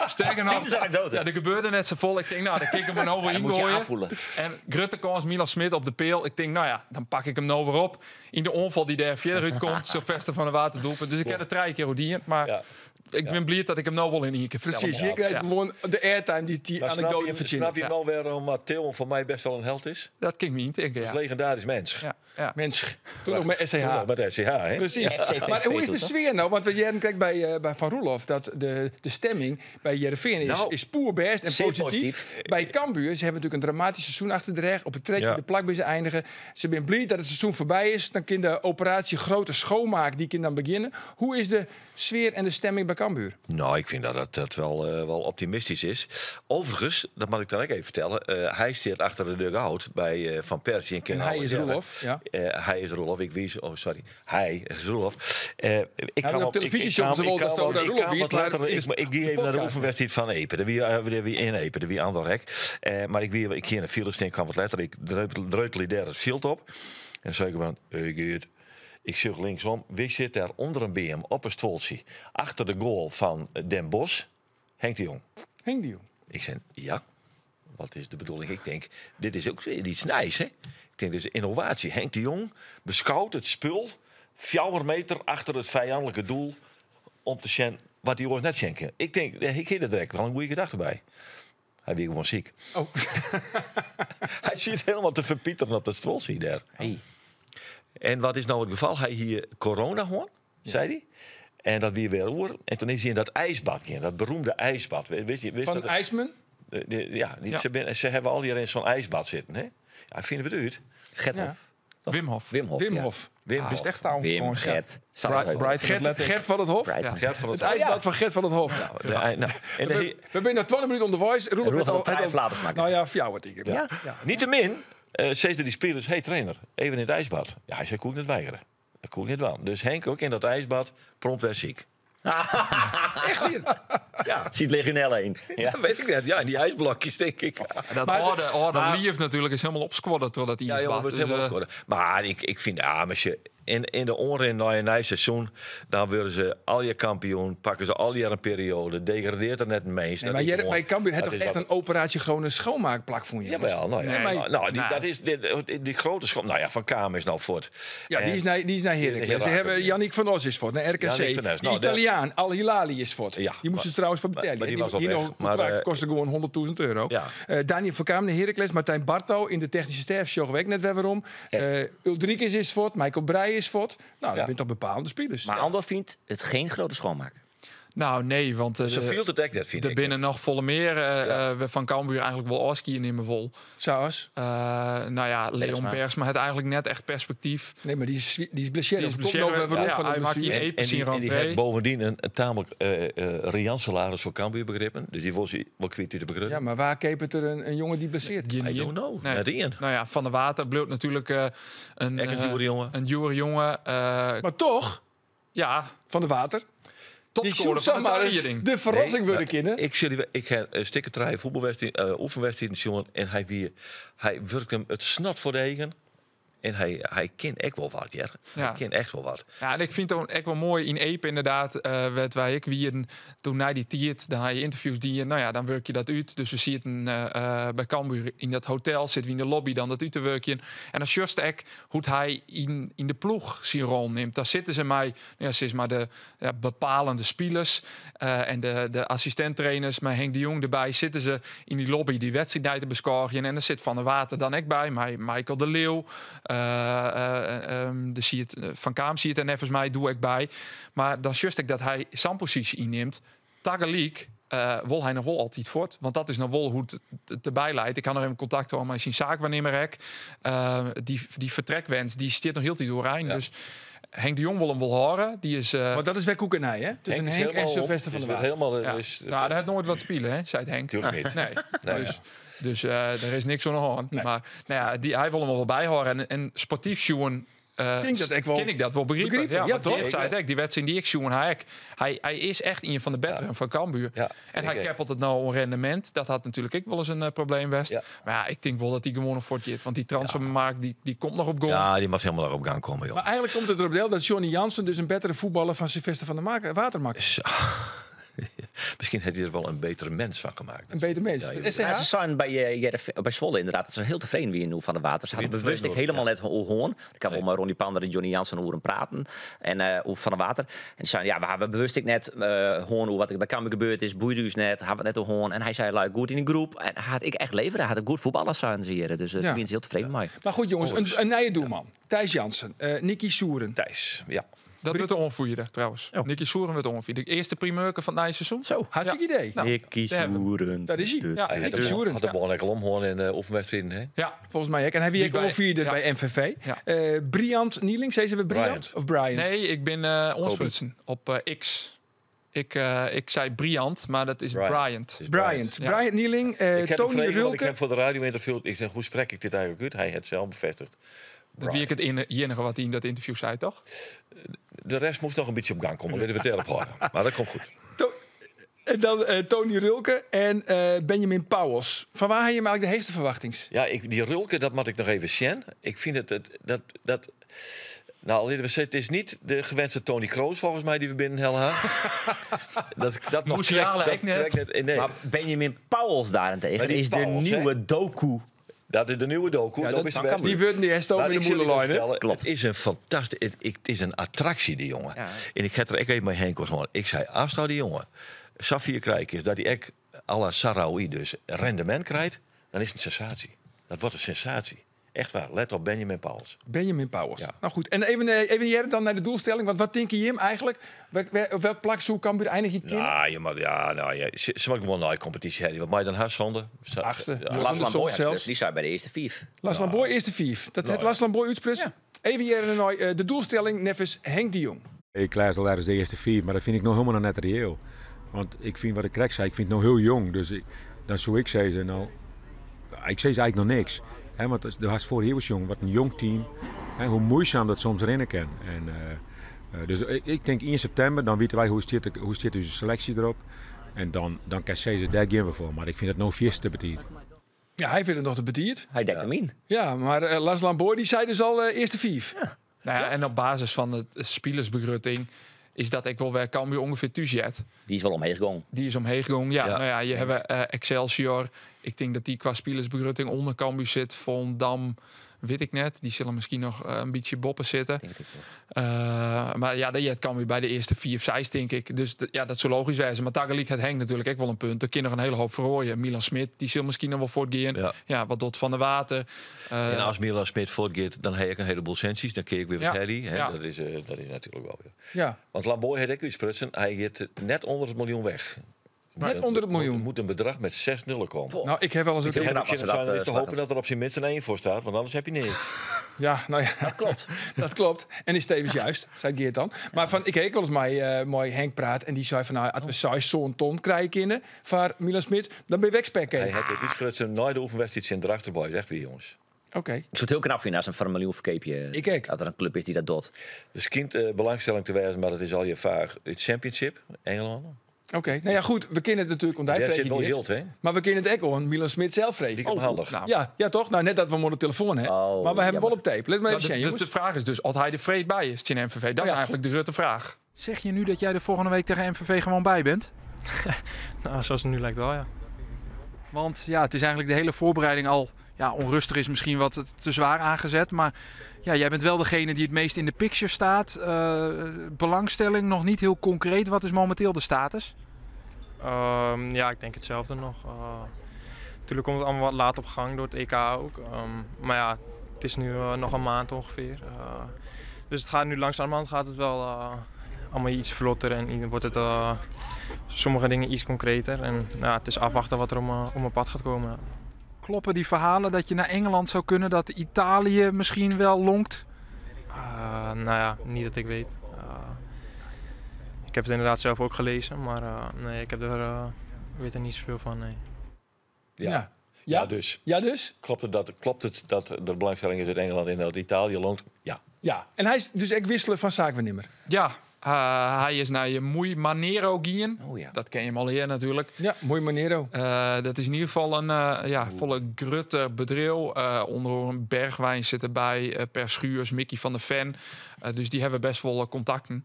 Sterker nog, Dit is anekdote. Ja, er gebeurde net zo vol. Ik denk, nou, dan kijk ik hem er nou weer Dat moet je ingooien. aanvoelen. En Grutte kans, Milan Smit op de peel. Ik denk, nou ja, dan pak ik hem nou weer op. In de onval die daar verder uitkomt, Sylvester van der Water doelpunt. Dus ik heb het drie keer Odien. Maar Ja. ik ben blij dat ik hem nou wel in één keer vertel. Precies, hier krijg je Ja. gewoon de airtime die die Maar snap anekdote je, verzint. snap je nou waarom Theo voor mij best wel een held is? Dat kan ik me niet denken, Dat ja. is een legendarisch mens. Ja, ja. Mens, toen nog met SCH. Toen nog met SCH, hè? Precies. FCVV Maar hoe is de doet, toch? sfeer nou? Want we jaren krijgt bij Van Roelof dat de stemming bij Heerenveen is, Nou, is poerbest en zeer positief. positief. Bij Cambuur, ze hebben natuurlijk een dramatisch seizoen achter de rug. Op het trekje Ja. de plak bij ze eindigen. Ze zijn blij dat het seizoen voorbij is. Dan kan de operatie grote schoonmaak, die kan dan beginnen. Hoe is de sfeer en de stemming bij Cambuur? Nou, ik vind dat dat wel optimistisch is. Overigens, dat mag ik dan ook even vertellen. Hij zit achter de dugout bij Van Persie. En, En hij is Roelof, ja. Hij is Roelof. Ik wies. Oh, sorry. Hij is Roelof. Ik maar op televisie zochten ze wel dat het daar ik Roelof kwam is, wat maar later, in ik, de maar ik ging even naar de podcast. oefenwedstrijd van Epe. De wie in Epe, de wie ander hek. Maar ik ging in de file staan, ik kwam wat later. Ik dreutel daar het veld op. En zei ik van, hey Geert, ik zucht linksom. Wie zit daar onder een BM op een stoeltje? Achter de goal van Den Bosch, Henk de Jong. Henk de Jong. Ik zei, ja, wat is de bedoeling? Ik denk, dit is ook iets nice, hè? Ik denk, dit is innovatie. Henk de Jong beschouwt het spul 4 meter achter het vijandelijke doel om te zien wat die jongens net schenken. Ik denk, ik heb er direct wel een goede gedachte bij. Hij werd gewoon ziek. Oh. Hij zit helemaal te verpieteren op dat stoeltje daar. Hey. En wat is nou het geval? Hij hier corona hoor, zei hij. En dat weer oer. En toen is hij in dat ijsbad gegaan, dat beroemde ijsbad. Wist je, wist Van dat, IJsmen? ja, die, Ja. Ze hebben al hier in zo'n ijsbad zitten. Hè? Ja, vinden we het uit. Gert Ja. Hof. Wim Hof. Wim Hof. Wim ja. Hof. Wim Is Hof. het echt touw? Wim, Jongens, ja. Gert. Bright, Brighton Gert, Athletic. Gert van het Hof. Brighton. Gert van het Het ijsbad van Gert van het Hof. De, nou, en de, We zijn nog 20 minuten on the voice. Roelof Roelof heeft had al al- drie heeft al- flaters maken. Nou ja, voor jou wat ik. Ja? Niettemin, zeiden die spelers, hey trainer, even in het ijsbad. Ja, hij zei, kon ik niet weigeren. Dat kon ik niet wel. Dus Henk ook in dat ijsbad, prompt werd ziek. Echt hier. Ziet Legionella in. Ja. Dat weet ik net. Ja, in die ijsblokjes, denk ik. Dat oude, oude lief natuurlijk is helemaal opsquadden door dat Ja, ijsbad. jongen, wordt Dus, helemaal opgeschoten. Maar ik vind, ja, maar als je in de onrin naar een nieuw seizoen, dan worden ze al je kampioen, pakken ze al je een periode, degradeert er net een mens. Nee, maar jij, bij Cambuur heeft dat toch is echt wat- een operatie gewone schoonmaakplak voor je? Jawel, nou ja. Nee. Nou, nou, die, Nee. dat is, die grote schop. Nou ja, Van Kamer is nou voort. Ja, die is naar, die is naar Heracles. Ze Heracles, hebben ja. Yannick van Os is voort, naar RKC. Yannick van Os, Die nou, daar- Italiaan, Al Hilali is voort. Ja, die moesten maar- ze trouwens van betalen. maar die was al die weg. nog een contract Maar, kostte gewoon 100.000 euro. Ja. Daniel van Kamer naar Heracles, Martijn Barto in de technische staf, zorgen we ook net weer waarom. Uldrikis is voort, Michael Breij is voort. Nou, dat Ja. zijn toch bepaalde spelers. Maar Andor vindt het geen grote schoonmaak. Nou, nee, want Sa fielt it ek net, fyn der ik. binne noch folle mear wêrfan Cambuur eigentlik wol ôfskie nimme wol. Sa as? Nou ja, Leon Bergsma. Bergsma hat eigentlik net echt perspektyf. Nee, mar dy is, dy is blessearre. Die is Of komt no blessearre. wer werom Ja, fan de hy makke blessuere. yn En Epe die, syn en dy rentree. hat bovendien in tamelijk riant salaris foar Cambuur begrippen. Dus dy wol se wol kwyt út de begrutting. Ja, mar wa keapet der in jonge dy't blessearre? Gjin I ien. don't know. Nee. Net ien. Nou ja, Van der Water bliuwt natuerlik in, Ek in djoere jonge. in djoere jonge. Mar toch, ja, Van der Water. Dy topscorer soe fan de samar ris tarieding. de ferrassing Nee, wurde mar kinne. Ik, sil dy- ik ha in stikke trije fuotbalwedstriden, oefenwedstriden sjoen en hy wie, hy wurke him it snot foar de eagen. En hy, hy kin ek wol wat, hear. Ja. Hy kin echt wol wat. Ja, en ik fyn it ek wol moai yn Epe ynderdaad, wêr't wy ek wienen, doe nei dy tiid, dan ha je ynterviews dien, nou ja, dan wurkje dat út. Dus we sieten by Cambuur yn dat hotel, sitte we yn de lobby dan dat út te wurkjen. En dan sjochst ek hoe't hy yn de ploech syn rol nimt. Dêr sitte se mei, nou ja, sis mar de, ja, bepalende spilers en de assistint-trainers, mei Henk de Jong derby, sitte se yn dy lobby dy wedstriid te beskôgjen. En dêr sit Van der Water dan ek by, mei Michael de Leeuw. De siet, Van Kaam siet der neffens my doe ek by. Mar dan sjochst ek dat hy sa'n posysje ynnimt. Tagelyk wol hy noch wol altyd fuort. Want dat is noch wol hoe't it derby leit. Ik ha noch even kontakt hân mei syn saakwaarnimmer ek. Dy fertrekwens dy stiet noch hieltyd oerein. Ja. Dus Henk de Jong wol him wol hâlde. Dy is, Want dat is wer koek en ei, hè? Tusken Henk is Henk en helemaal om. Sylvester van Is der weer Water. helemaal, Ja. is, Nou, dêr hat noait wat spile, hè, seit Henk. Tuurlijk niet. Nee. Nee. Dus der is niks oan de hân. Nee. Mar nou ja, hy wol him wol byhâlde. En sportyf sjoen, Tink dat ik wol kin ik dat wol begripe. begripe, Ja, ja, want toch? Geert sei it ek, dy wedstriid dy't ik sjoen ha ek. Hy is echt ien fan de betteren fan Cambuur. Ja, En hy ik ek. keppelt it no oan rendemint. Dat hat natuerlik ek wolris in probleem west. Ja. Mar ja, ik tink wol dat dy gewoan noch fuortgiet. Want dy transfermarkt dy komt noch op gong. Ja, dy moat hielendal noch op gang komme, joh. Mar eigentlik komt it derop del dat Johnny Jansen dus in bettere fuotballer fan Sylvester van der Water makke. Zo. Miskien hat hy der wol in better mins fan makke. In better mins. Ja, je- SCH? Ja, se seinen by, by Zwolle ynderdaad dat se hiel tefreden wiene oer Van der Water. Se hawwe Wiene bewust ek tefreden oer, hielendal net oer hân. Ik ha wol mei Ronnie Pander en Johnny Jansen oer him praten. En oer Van der Water. En se seinen, ja, we hawwe bewust ek net hân oer wat der by Cambuur gebeurd is. Boeit ús net, hawwe it net oer hân. En hy sei, lui, goed yn de groep. En hy hat ek echt levere. Hy hat in goed fuotballer, seinen se hjir. Dus dêr wiene se hiel tefreden mei. Mar goed, jonges, in nije doelman. Thijs Jansen, Nicky Soeren. Thijs, ja. Dat wurdt de oanfierder trouwens. Oh. Nicky Soeren wurdt de oanfierder. De earste primeurke fan it nije seizoen. Zo. Hartstikke idee. Nou, Nicky daar hebben we hem. Soeren. Dat is hij. Ja, Hy hat Nicky de, Soeren. hat de bal lekker omhân in oefenwedstriden, hè? Ja. Folgens my ek. En hy wie Die ek by- oanfierder ja. by MVV. Ja. Briant Nieling, sizze we Briant? Bryant. Of Bryant? Nee, ik bin oansprutsen op X. Ik sei Briant, mar dat is Bryant. Bryant. Is Bryant. Ja. Bryant Nieling, Ik heb Tony hem frege, want ik Rulke. heb foar de radio ynterviewd. Ik sei, hoe sprek ik dit eigentlik út? Hy hat it sels befêstige. Dat wie ek it iennige wat hy yn dat ynterview sei, toch? De rest moast noch in bytsje op gang komme. Litte we it dêrop hâlde. Mar dat komt goed. En dan Tony Rulke en Benjamin Pauwels. Fan wa ha jim eigentlik de heechste ferwachtings? Ja, dy Rulke, dat moat ik noch even sjen. Ik fyn it, dat, dat, nou, litte we sizze, it is net de gewenste Toni Kroos folgens my dy't we binnenhelle ha. Dat noch Musiala krekt, dat ek net. krekt net. Nee. Mar Benjamin Pauwels daarentegen Mar dy is de Pauwels, hè? nieuwe Doku. Dat is de nieuwe Doku. Ja, dat dat- is de van beste. Die wurden dy hast Maar in de ik sil je moederlijn, hè? fertelle, Klopt. Het is in fantastysk, it is in attraksje, dy jonge. Ja. En ik ha der ek even mei Henk oer hân. Ik sei, as dy jonge safier krije is dat hy ek à la Sahraoui dus rendemint krijt, dan is it in sensaasje. Dat wurdt in sensaasje. Echt waar. Let op Benjamin Pauwels. Benjamin Pauwels. Ja. Nou goed, en even Jerry, dan nei de doelstelling. Want wat tinke jim eigentlik? Op welk plak soe Cambuur einigje kinne? Nou, ja, mar ja, nou, ja, se moatte gewoan nei de kompetysje ha. Wat mei dan ha, sânde? Achtste. Ja. Ja. Laslan Andersom Boy had zelfs. dus, dy sei by de earste fiif. Laslan Boy, earste fiif. Dat hat Nou, ja. Laslan Boy útsprutsen. Even Jerry nei de doelstelling neffens Henk de Jong. Ik lês al ergens de earste fiif, mar dat fyn ik noch hielendal net reëel. Want ik fyn wat ik krekt sei, ik fyn it no hiel jong. Dus dan soe ik sizze, no, ik sis eigentlik noch niks. Hè, want do hast foarich jier sjoen, wat in jong team, hè, hoe muoisum dat soms rinne kin. En dus ik tink 1 septimber, dan witte wy hoe stiet ús seleksje derop. En dan kin sizze, dêr geane we foar. Mar ik fyn dat no fierste betiid. Ja, hy fynt it noch te betiid. Hy dekt him yn. Ja, mar Laslan Boy dy sei dus al earste fiif. Ja. Nou ja, en op basis fan de spilersbegrutting is dat ek wol wêr't Cambuur ûngefear thús heart. Dy is wol omheech gien. Dy is omheech gien, ja. Ja. Nou ja, je hawwe Excelsior. Ik tink dat dy kwa spilersbegrutting ûnder Cambuur sit. Volendam Wit ik net. Dy sille miskien noch in bytsje boppe sitte. Mar ja, dat Cambuur by de earste fiif, seis, tink ik. Dus ja, dat soe logysk wêze. Mar tagelyk hat Henk natuerlik ek wol in punt. Der kin noch in hiele hoop feroarje. Milan Smit, dy sil miskien noch wol fuortgean. Ja, wat docht Van der Water? En as Milan Smit fuortgiet, dan ha ik in heleboel sintsjes. Dan kin ik wer wat helje, hè. Dat is natuerlik wol wer. Want Lamboy hat ek útsprutsen, hy giet net ûnder it miljoen weg. Net ûnder it miljoen. Moet in bedrach met 6 nullen komen. Nou, ik ha wol ris Ik heb dat, is te hopen dat er op zijn minst een 1 voor staat, want anders heb je niks. Ja, nou ja. Dat klopt. Dat klopt. En is tevens juist, sei Geert dan. Mar fan, ik ha ek wolris mei Henk praat en dy sei fan, nou, as we seis sân ton krije kinne foar Milan Smit, dan binne we ek spek. Hy hat it útsprutsen nei de oefenwedstriid tsjin Drachtster Boys, echt wier, jonges. Oké. Ik soe it hiel knap fine as se him foar in miljoen ferkeapje. Ik ek. Dat der in klup is dy't dat docht. Der skynt belangstelling te wêzen, mar dat is allegear faach út Championship, Engelân. Oké, nou ja, goed, we kinne it natuerlik oan dy Dêr freegje, sit wol Geert. jild, hè? Mar we kinne it ek oan Milan Smit sels freegje. Liket my handich. Nou. Ja, ja, toch? Nou, net dat we hem oan de telefoan ha, Oh, mar we ha him jammer. wol op tape. Lit mar even sjen, De jonges. fraach is dus oft hy der freed by is tsjin MVV. Dat is eigentlik de grutte fraach. Zeg je nu dat jij er volgende week tegen MVV gewoon bij bent? Nou, zoals het nu lijkt wel, ja. Want ja, het is eigenlijk de hele voorbereiding al... Ja, onrustig is misschien wat te zwaar aangezet. Maar ja, jij bent wel degene die het meest in de picture staat. Belangstelling nog niet heel concreet. Wat is momenteel de status? Ja, ik denk hetzelfde nog. Natuurlijk komt het allemaal wat laat op gang door het EK ook. Maar ja, het is nu nog een maand ongeveer. Dus het gaat nu langzamerhand gaat het wel allemaal iets vlotter en wordt het sommige dingen iets concreter. En het is afwachten wat er om mijn pad gaat komen. Kloppen die verhalen dat je naar Engeland zou kunnen, dat Italië misschien wel lonkt? Niet dat ik weet. Ik heb het inderdaad zelf ook gelezen, maar nee, ik heb er weet er niet zoveel van, nee. Ja. Ja. Ja, dus. Ja, dus? Klopt het dat er belangstelling is in Engeland en dat Italië lonkt? Ja. Ja, en hij is dus ook wisselen van zaakwaarnemer. Ja, hij is naar je Moei Manero gien. Oh, ja. Dat ken je hem al hier natuurlijk. Ja, Moei Manero. Dat is in ieder geval een volle grutte bedrijf. Onder een Bergwijn zit erbij, Per Schuurs, Mickey van der Ven. Dus die hebben best wel contacten.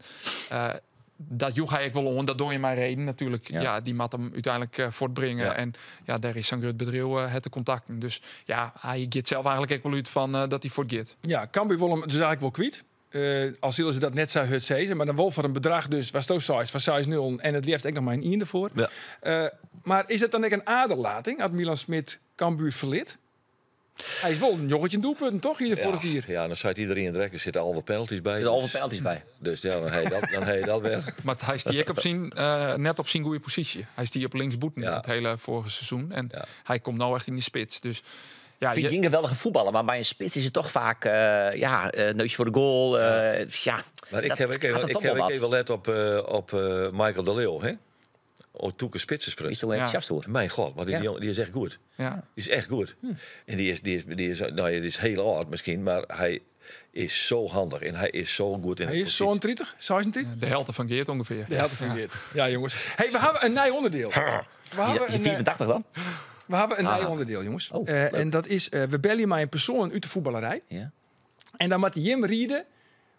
Dat joeg hij ik wel om, dat doe je maar reden natuurlijk. Ja. Ja, die moet hem uiteindelijk voortbrengen. Ja. En ja, daar is zo'n groot bedrijf het de contacten. Dus ja, hij gaat zelf eigenlijk ook wel uit van dat hij voortgaat. Ja, Cambuur wil hem dus eigenlijk wel kwijt. Al zullen ze dat net zo hut zezen, maar dan wel voor een bedrag dus, was het ook size, van size 0 en het liefst ook nog maar een 1 ervoor. Ja. Maar is dat dan ook een aderlating, als Milan Smit Cambuur verliet? Hij is wel een jongetje een doelpunt, toch? Hier voor het hier. Ja, dan zei iedereen direct, er zitten al wat penalties bij. Er zitten al wat penalties bij. Dus ja, dan heb je dat weer. Maar hij is die ook net op zijn goede positie. Hij is die op linksboeten het hele vorige seizoen. En hij komt nou echt in de spits. Dus, ja, Ik vind je Jinga wel een voetballer, maar bij een spits is het toch vaak neusje voor de goal. Maar Dat gaat er ik toch heb wel ook wat. even let op Michael de Leeuw, hè? Oh, Toeke Spitsenspruts. Die is toch enthousiast, hoor. Mijn god, want die is echt goed. Die is echt goed. En die is heel oud misschien, maar hij is zo handig en hij is zo goed in Hij de is positie. zo'n 30, 36? De helft van Geert ongeveer. De helft van Geert. Ja, jongens. Hey, we hebben een nieuw onderdeel. We hebben Is hij een 84 dan? We hebben een nieuw onderdeel, jongens. Oh, leuk. En dat is, we bellen maar een persoon uit de voetballerij. En dan moet Jim rieden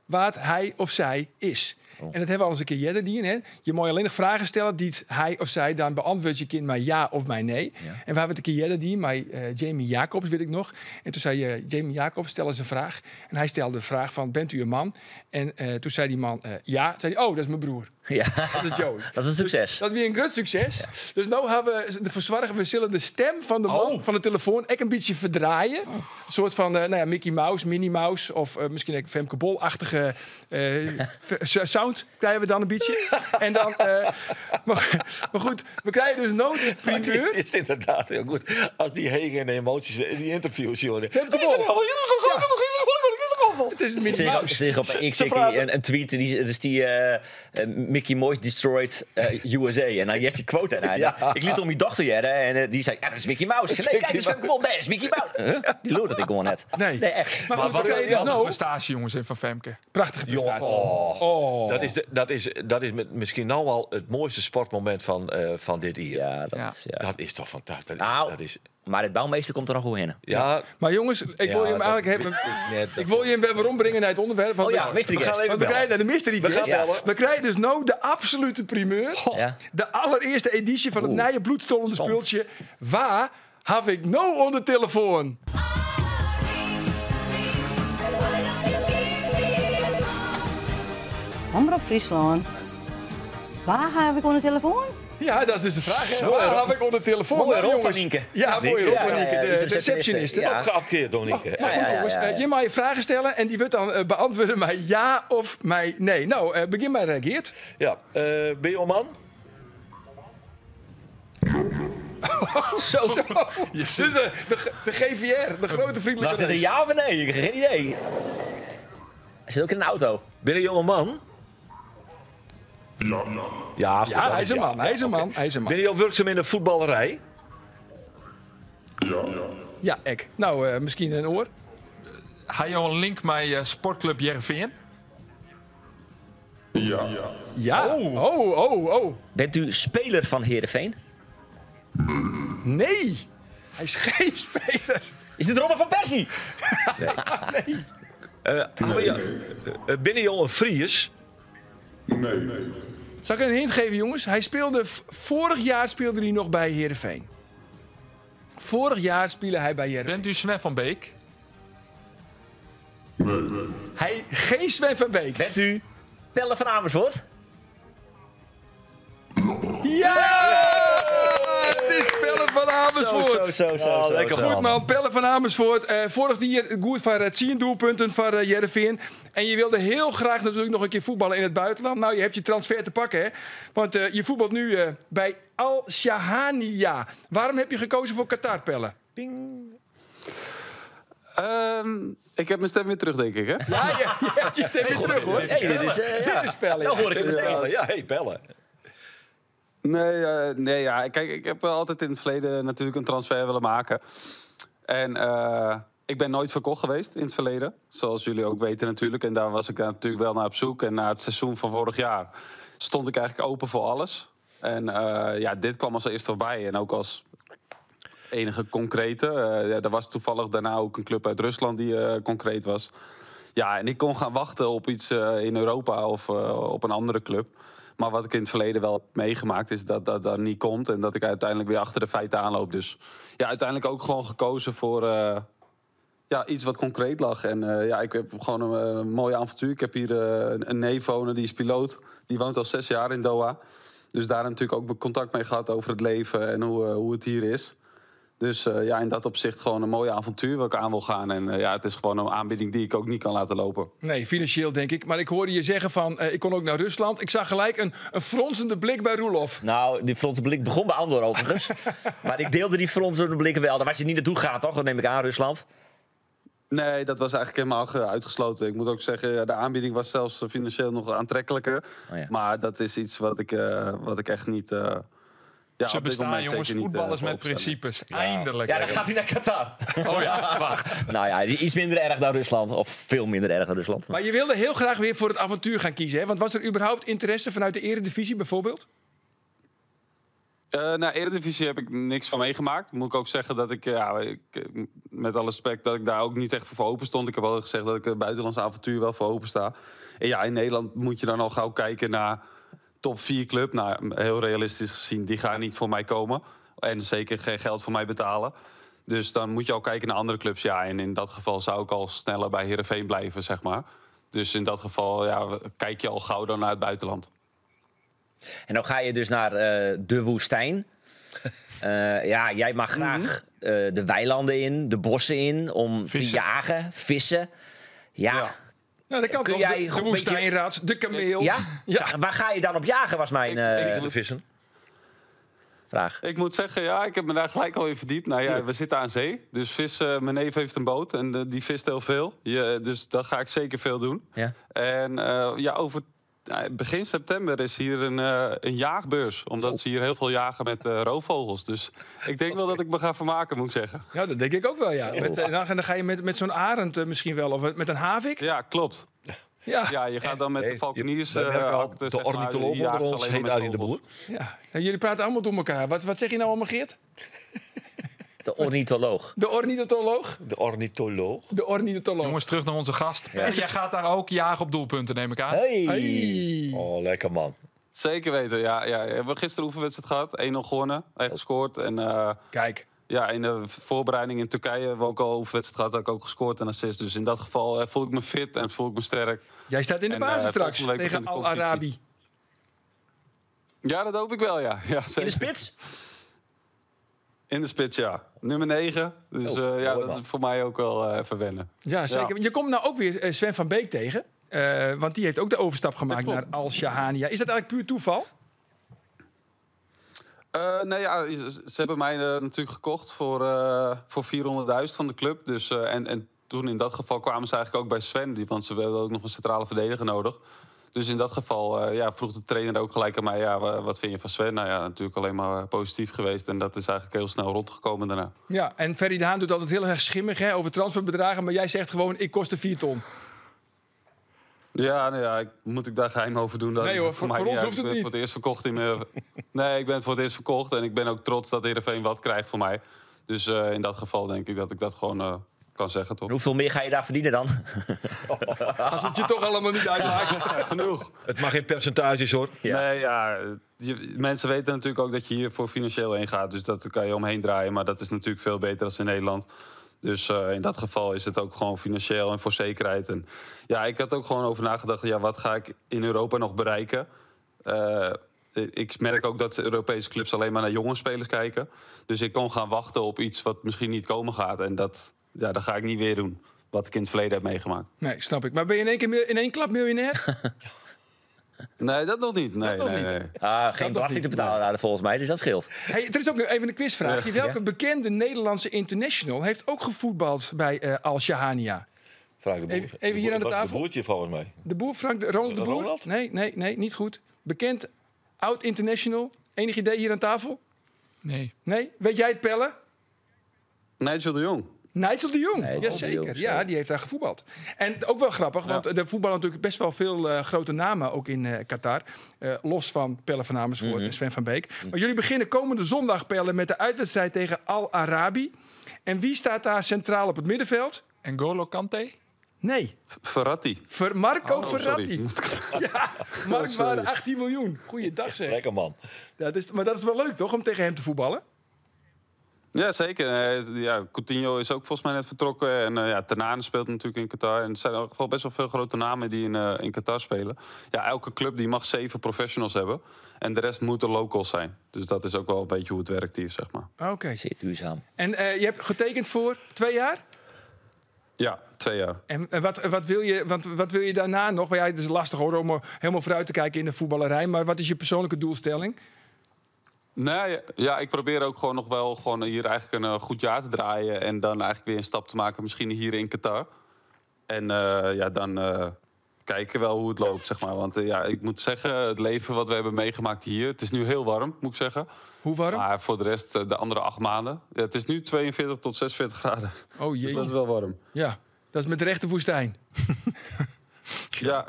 wat hij of zij is. En dat hebben we al eens een keer eerder dien, hè. Je moet alleen nog vragen stellen die hij of zij dan beantwoordt je kind maar ja of maar nee. En we hebben het een keer eerder dien, maar Jamie Jacobs weet ik nog. En toen zei Jamie Jacobs, stel eens een vraag. En hij stelde de vraag van, bent u een man? En toen zei die man ja. Toen zei hij, oh, dat is mijn broer. Dat is Joey. Dat is een succes. Dus dat is weer een groot succes. Dus nu hebben we de verzorgen, we zullen de stem van de man van de telefoon ook een beetje verdraaien. Een soort van Mickey Mouse, Minnie Mouse of misschien ook Femke Bol-achtige sound krijgen we dan een beetje. En dan maar goed, we krijgen dus nood in Maar primeur. dit is inderdaad heel goed. Als die hegen en emoties in die interviews, joh. Femke Bol. Het is een Minnie Zeg Mouse. op X, Ze zeg ik praten. een tweet, die, dus die Mickey Mouse destroyed USA. En dan eerst die quote. En hij, Ik liet om mijn dochter jaren en die zei, ja, dat is Mickey Mouse. Ik zei, nee, kijk, dat is Femke Bol. Nee, dat is Mickey Mouse. Huh? Die loerde ik gewoon net. Nee. Nee, echt. Maar Maar goed, wat dan krijg je dus een nou prestatie, jongens, in van Femke. Prachtige Jong, prestatie. oh. Oh. Dat is misschien nou al het mooiste sportmoment van dit jaar. Ja, dat is, ja. Dat is toch fantastisch. Dat is Maar het bouwmeester komt er nog goed in. Ja. Maar jongens, ik wil je hem Ja, dat eigenlijk hebben. wist ik net. Ik wil je hem weer weer ombrengen naar het onderwerp. Want Oh ja, mystery we guest. gaan even Want we krijgen naar de mystery We gaan guest. bellen. We krijgen dus nou de absolute primeur. Ja. De allereerste editie van het Oeh. nieuwe bloedstollende Spannend. speeltje. Waar heb ik nou onder de telefoon? Omrop Fryslân. Wa haw ik oan de telefoan? Ja, dat is dus de fraach. Hè. Wa haw ik oan de telefoan? Moaie Nou, rol fan jongens. Nynke. Ja, moaie rol fan Nynke, de resepsjoniste. Ja. Opgeapkeard door Nienke. Maar goed, jongens, je mag je vragen stellen en die wordt dan beantwoorden met ja of met nee. Nou, begin maar, Geert. Ja, ben je een man? Zo. Dus de GVR, de grote vriendelijke Was dit een reus. ja of een nee? Ik heb geen idee. Hij zit ook in een auto. Ben je een jonge man? Ja. Ja, goed, Ja, dan hij is een ja. man, hij is een man, hij is een man. Ben je al werkzaam in de voetballerij? Ja, ek. Nou, misschien een oor. Hij heeft een link met Sportclub Heerenveen. Ja. Oh, oh, oh. Bent u speler van Heerenveen? Nee, hij is geen speler. Is dit Robin van Persie? Nee. Ben je al een Fries? Zal ik een hint geven, jongens? Hij speelde vorig jaar speelde hij nog bij Heerenveen. Vorig jaar speelde hij bij Heerenveen. Bent u Sven van Beek? Hij, geen Sven van Beek. Bent u Pelle van Amersfoort? Ja! Het is Pelle van Amersfoort. Zo, zo, zo, zo, zo, lekker zo. Goed man, Pelle van Amersfoort. Vorig jaar goed voor 10 doelpunten voor Heerenveen. En je wilde heel graag natuurlijk nog een keer voetballen in het buitenland. Nou, je hebt je transfer te pakken, hè? Want je voetbalt nu bij Al Shahania. Waarom heb je gekozen voor Qatar, Pelle? Ik heb mijn stem weer terug, denk ik, hè? Ja, je hebt je stem weer terug, hoor. Hey, dit is, ja. Dit is Pelle. Nou ja. hoor ik het meteen. Ja, hey, Pelle. Nee, nee, ja. Kijk, ik heb wel altijd in het verleden natuurlijk een transfer willen maken. En ik ben nooit verkocht geweest in het verleden. Zoals jullie ook weten natuurlijk. En daar was ik natuurlijk wel naar op zoek. En na het seizoen van vorig jaar stond ik eigenlijk open voor alles. En dit kwam als eerste voorbij. En ook als enige concrete. Er was toevallig daarna ook een club uit Rusland die concreet was. Ja, en ik kon gaan wachten op iets in Europa of op een andere club. Maar wat ik in het verleden wel heb meegemaakt is dat dat daar niet komt. En dat ik uiteindelijk weer achter de feiten aanloop. Dus ja, uiteindelijk ook gewoon gekozen voor iets wat concreet lag. En ik heb gewoon een mooi avontuur. Ik heb hier een neef wonen, die is piloot. Die woont al 6 jaar in Doha. Dus daar natuurlijk ook contact mee gehad over het leven en hoe het hier is. Dus in dat opzicht gewoon een mooi avontuur waar ik aan wil gaan. En het is gewoon een aanbieding die ik ook niet kan laten lopen. Nee, financieel denk ik. Maar ik hoorde je zeggen van, ik kon ook naar Rusland. Ik zag gelijk een fronsende blik bij Roelof. Nou, die fronsende blik begon bij Andor overigens. Maar ik deelde die fronsende blikken wel. Daar was je niet naartoe gaat, toch? Dat neem ik aan, Rusland. Nee, dat was eigenlijk helemaal uitgesloten. Ik moet ook zeggen, ja, de aanbieding was zelfs financieel nog aantrekkelijker. Oh ja. Maar dat is iets wat ik echt niet... Ja, Ze op dit bestaan, moment jongens, zeker niet, voetballers met vooropstellen. principes. Eindelijk. Ja, dan gaat hij naar Qatar. Oh ja, wacht. Nou ja, iets minder erg dan Rusland. Of veel minder erg dan Rusland. Maar je wilde heel graag weer voor het avontuur gaan kiezen, hè? Want was er überhaupt interesse vanuit de Eredivisie bijvoorbeeld? Eredivisie heb ik niks van meegemaakt. Moet ik ook zeggen dat ik, met alle respect, dat ik daar ook niet echt voor open stond. Ik heb al gezegd dat ik het buitenlandse avontuur wel voor open sta. En ja, in Nederland moet je dan al gauw kijken naar top 4 club. Nou, heel realistisch gezien, die gaan niet voor mij komen. En zeker geen geld voor mij betalen. Dus dan moet je al kijken naar andere clubs. Ja, en in dat geval zou ik al sneller bij Heerenveen blijven, zeg maar. Dus in dat geval, ja, kijk je al gauw dan naar het buitenland. En dan ga je dus naar de woestijn. Jij mag graag de weilanden in, de bossen in, om Vissen. te jagen, vissen. Ja. Nou, dat kan Kun toch? jij De goed woestijnraad, de kameel. Ja? Ja. Waar ga je dan op jagen, was mijn De vissen. vraag. Ik moet zeggen, ja, ik heb me daar gelijk al in verdiept. Nou ja, we zitten aan zee. Dus vissen, mijn neef heeft een boot en die vist heel veel. Dus dat ga ik zeker veel doen. Ja. En over begin september is hier een jaagbeurs. Omdat ze hier heel veel jagen met roofvogels. Dus ik denk wel dat ik me ga vermaken, moet ik zeggen. Ja, dat denk ik ook wel, ja. Dan ga je met zo'n arend misschien wel, of met een havik. Ja, klopt. Ja. Ja, je gaat dan met de valkeniers, wij merken al, akten, de zeg maar, ornitholoog die jagen onder ze ons alleen heet maar met Arjen de vogels. Boer. Ja. Nou, jullie praten allemaal door elkaar. Wat zeg je nou allemaal, Geert? De ornitholoog. De ornitholoog? De ornitholoog. De ornitholoog. Jongens, terug naar onze gast. Ja. Jij gaat daar ook jagen op doelpunten, neem ik aan. Hey. Hey. Oh, lekker man. Zeker weten, ja. Ja. We hebben gisteren oefenwedstrijd gehad. 1-0 gewonnen. Hij gescoord. En, Kijk. ja, in de voorbereiding in Turkije hebben we ook al oefenwedstrijd gehad. Had ik ook gescoord en assist. Dus in dat geval voel ik me fit en voel ik me sterk. Jij staat in de En, basis straks volgende week tegen begint de competitie. Al-Arabi. Ja, dat hoop ik wel, ja. Ja, zeker. In de spits? In de spits, ja. Nummer 9. Dus Oh, ja, mooi dat man. is voor mij ook wel even wennen. Ja, zeker. Je komt nou ook weer Sven van Beek tegen. Want die heeft ook de overstap gemaakt klopt. naar Al-Shahania. Is dat eigenlijk puur toeval? Nee, ja, ze hebben mij natuurlijk gekocht voor 400.000 van de club. Dus, en toen in dat geval kwamen ze eigenlijk ook bij Sven. Want ze hadden ook nog een centrale verdediger nodig. Dus in dat geval ja, vroeg de trainer ook gelijk aan mij... Ja, wat vind je van Sven? Nou ja, natuurlijk alleen maar positief geweest. En dat is eigenlijk heel snel rondgekomen daarna. Ja, en Ferry de Haan doet altijd heel erg schimmig hè, over transferbedragen. Maar jij zegt gewoon, ik kostte 4 ton. Ja, nou ja, moet ik daar geheim over doen? Dat Nee hoor, mij voor ons uit. hoeft het Ik ben niet. voor het eerst verkocht in mijn... Nee, ik ben voor het eerst verkocht. En ik ben ook trots dat Heerenveen wat krijgt voor mij. Dus in dat geval denk ik dat ik dat gewoon kan zeggen, toch? En hoeveel meer ga je daar verdienen dan? Als het je toch allemaal niet uitmaakt. Genoeg. Het mag in percentages hoor. Ja. Nee, ja, mensen weten natuurlijk ook dat je hier voor financieel heen gaat. Dus dat kan je omheen draaien. Maar dat is natuurlijk veel beter dan in Nederland. Dus in dat geval is het ook gewoon financieel en voor zekerheid. En ja, ik had ook gewoon over nagedacht. Ja, wat ga ik in Europa nog bereiken? Ik merk ook dat de Europese clubs alleen maar naar jonge spelers kijken. Dus ik kon gaan wachten op iets wat misschien niet komen gaat. En dat, ja, dat ga ik niet weer doen. Wat ik in het verleden heb meegemaakt. Nee, snap ik. Maar ben je in één, keer, in één klap miljonair? Nee, dat nog niet. Nee, nog nee, niet. nee. Ah, geen nog belasting niet. te betalen daar volgens mij, dus dat scheelt. Hey, er is ook nog even een quizvraagje. Welke bekende Nederlandse international heeft ook gevoetbald bij Al-Shahania? Vraag de boer. Even hier aan de Was tafel. De boertje volgens mij. De Boer, Frank, Ronald de Boer? Ronald? Nee, nee, nee, niet goed. Bekend, oud international. Enig idee hier aan tafel? Nee. Nee? Weet jij het, Pelle? Nigel de Jong. Nigel de Jong, Nigel de jazeker. Jong, Ja, die heeft daar gevoetbald. En ook wel grappig, want er voetballen natuurlijk best wel veel grote namen ook in Qatar. Los van Pelle van Amersfoort en Sven van Beek. Maar jullie beginnen komende zondag, Pelle, met de uitwedstrijd tegen Al Arabi. En wie staat daar centraal op het middenveld? N'Golo Kante? Nee, Verratti. Marco Oh, sorry. Verratti. Ja, marktwaarde 18 miljoen. Goeiedag zeg. Lekker man. Dat is, maar dat is wel leuk toch, om tegen hem te voetballen? Ja, zeker. Ja, Coutinho is ook volgens mij net vertrokken. En ja, Tenane speelt natuurlijk in Qatar. En er zijn ook wel best wel veel grote namen die in Qatar spelen. Ja, elke club die mag 7 professionals hebben. En de rest moeten locals zijn. Dus dat is ook wel een beetje hoe het werkt hier, zeg maar. Oké. Zeer duurzaam. En je hebt getekend voor 2 jaar? Ja, 2 jaar. En wat wil je, want wat wil je daarna nog? Want ja, het is lastig hoor, om helemaal vooruit te kijken in de voetballerij. Maar wat is je persoonlijke doelstelling? Nee, ja, ik probeer ook gewoon nog wel gewoon hier eigenlijk een goed jaar te draaien. En dan eigenlijk weer een stap te maken, misschien hier in Qatar. En ja, dan kijken wel hoe het loopt, zeg maar. Want ja, ik moet zeggen, het leven wat we hebben meegemaakt hier... Het is nu heel warm, moet ik zeggen. Hoe warm? Maar voor de rest, de andere 8 maanden. Ja, het is nu 42 tot 46 graden. Oh jee. Dus dat is wel warm. Ja, dat is met recht de woestijn. Ja.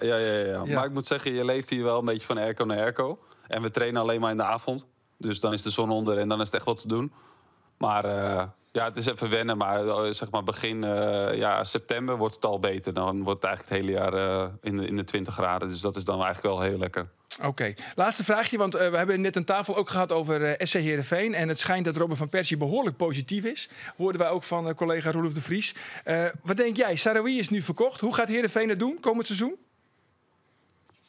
Maar ik moet zeggen, je leeft hier wel een beetje van airco naar airco. En we trainen alleen maar in de avond. Dus dan is de zon onder en dan is het echt wat te doen. Maar ja, het is even wennen. Maar zeg maar begin september wordt het al beter. Dan wordt het eigenlijk het hele jaar in de 20 graden. Dus dat is dan eigenlijk wel heel lekker. Oké, laatste vraagje, want we hebben net een tafel ook gehad over SC Heerenveen. En het schijnt dat Robin van Persie behoorlijk positief is. Hoorden wij ook van collega Roelof de Vries. Wat denk jij? Sarawi is nu verkocht. Hoe gaat Heerenveen het doen komend seizoen?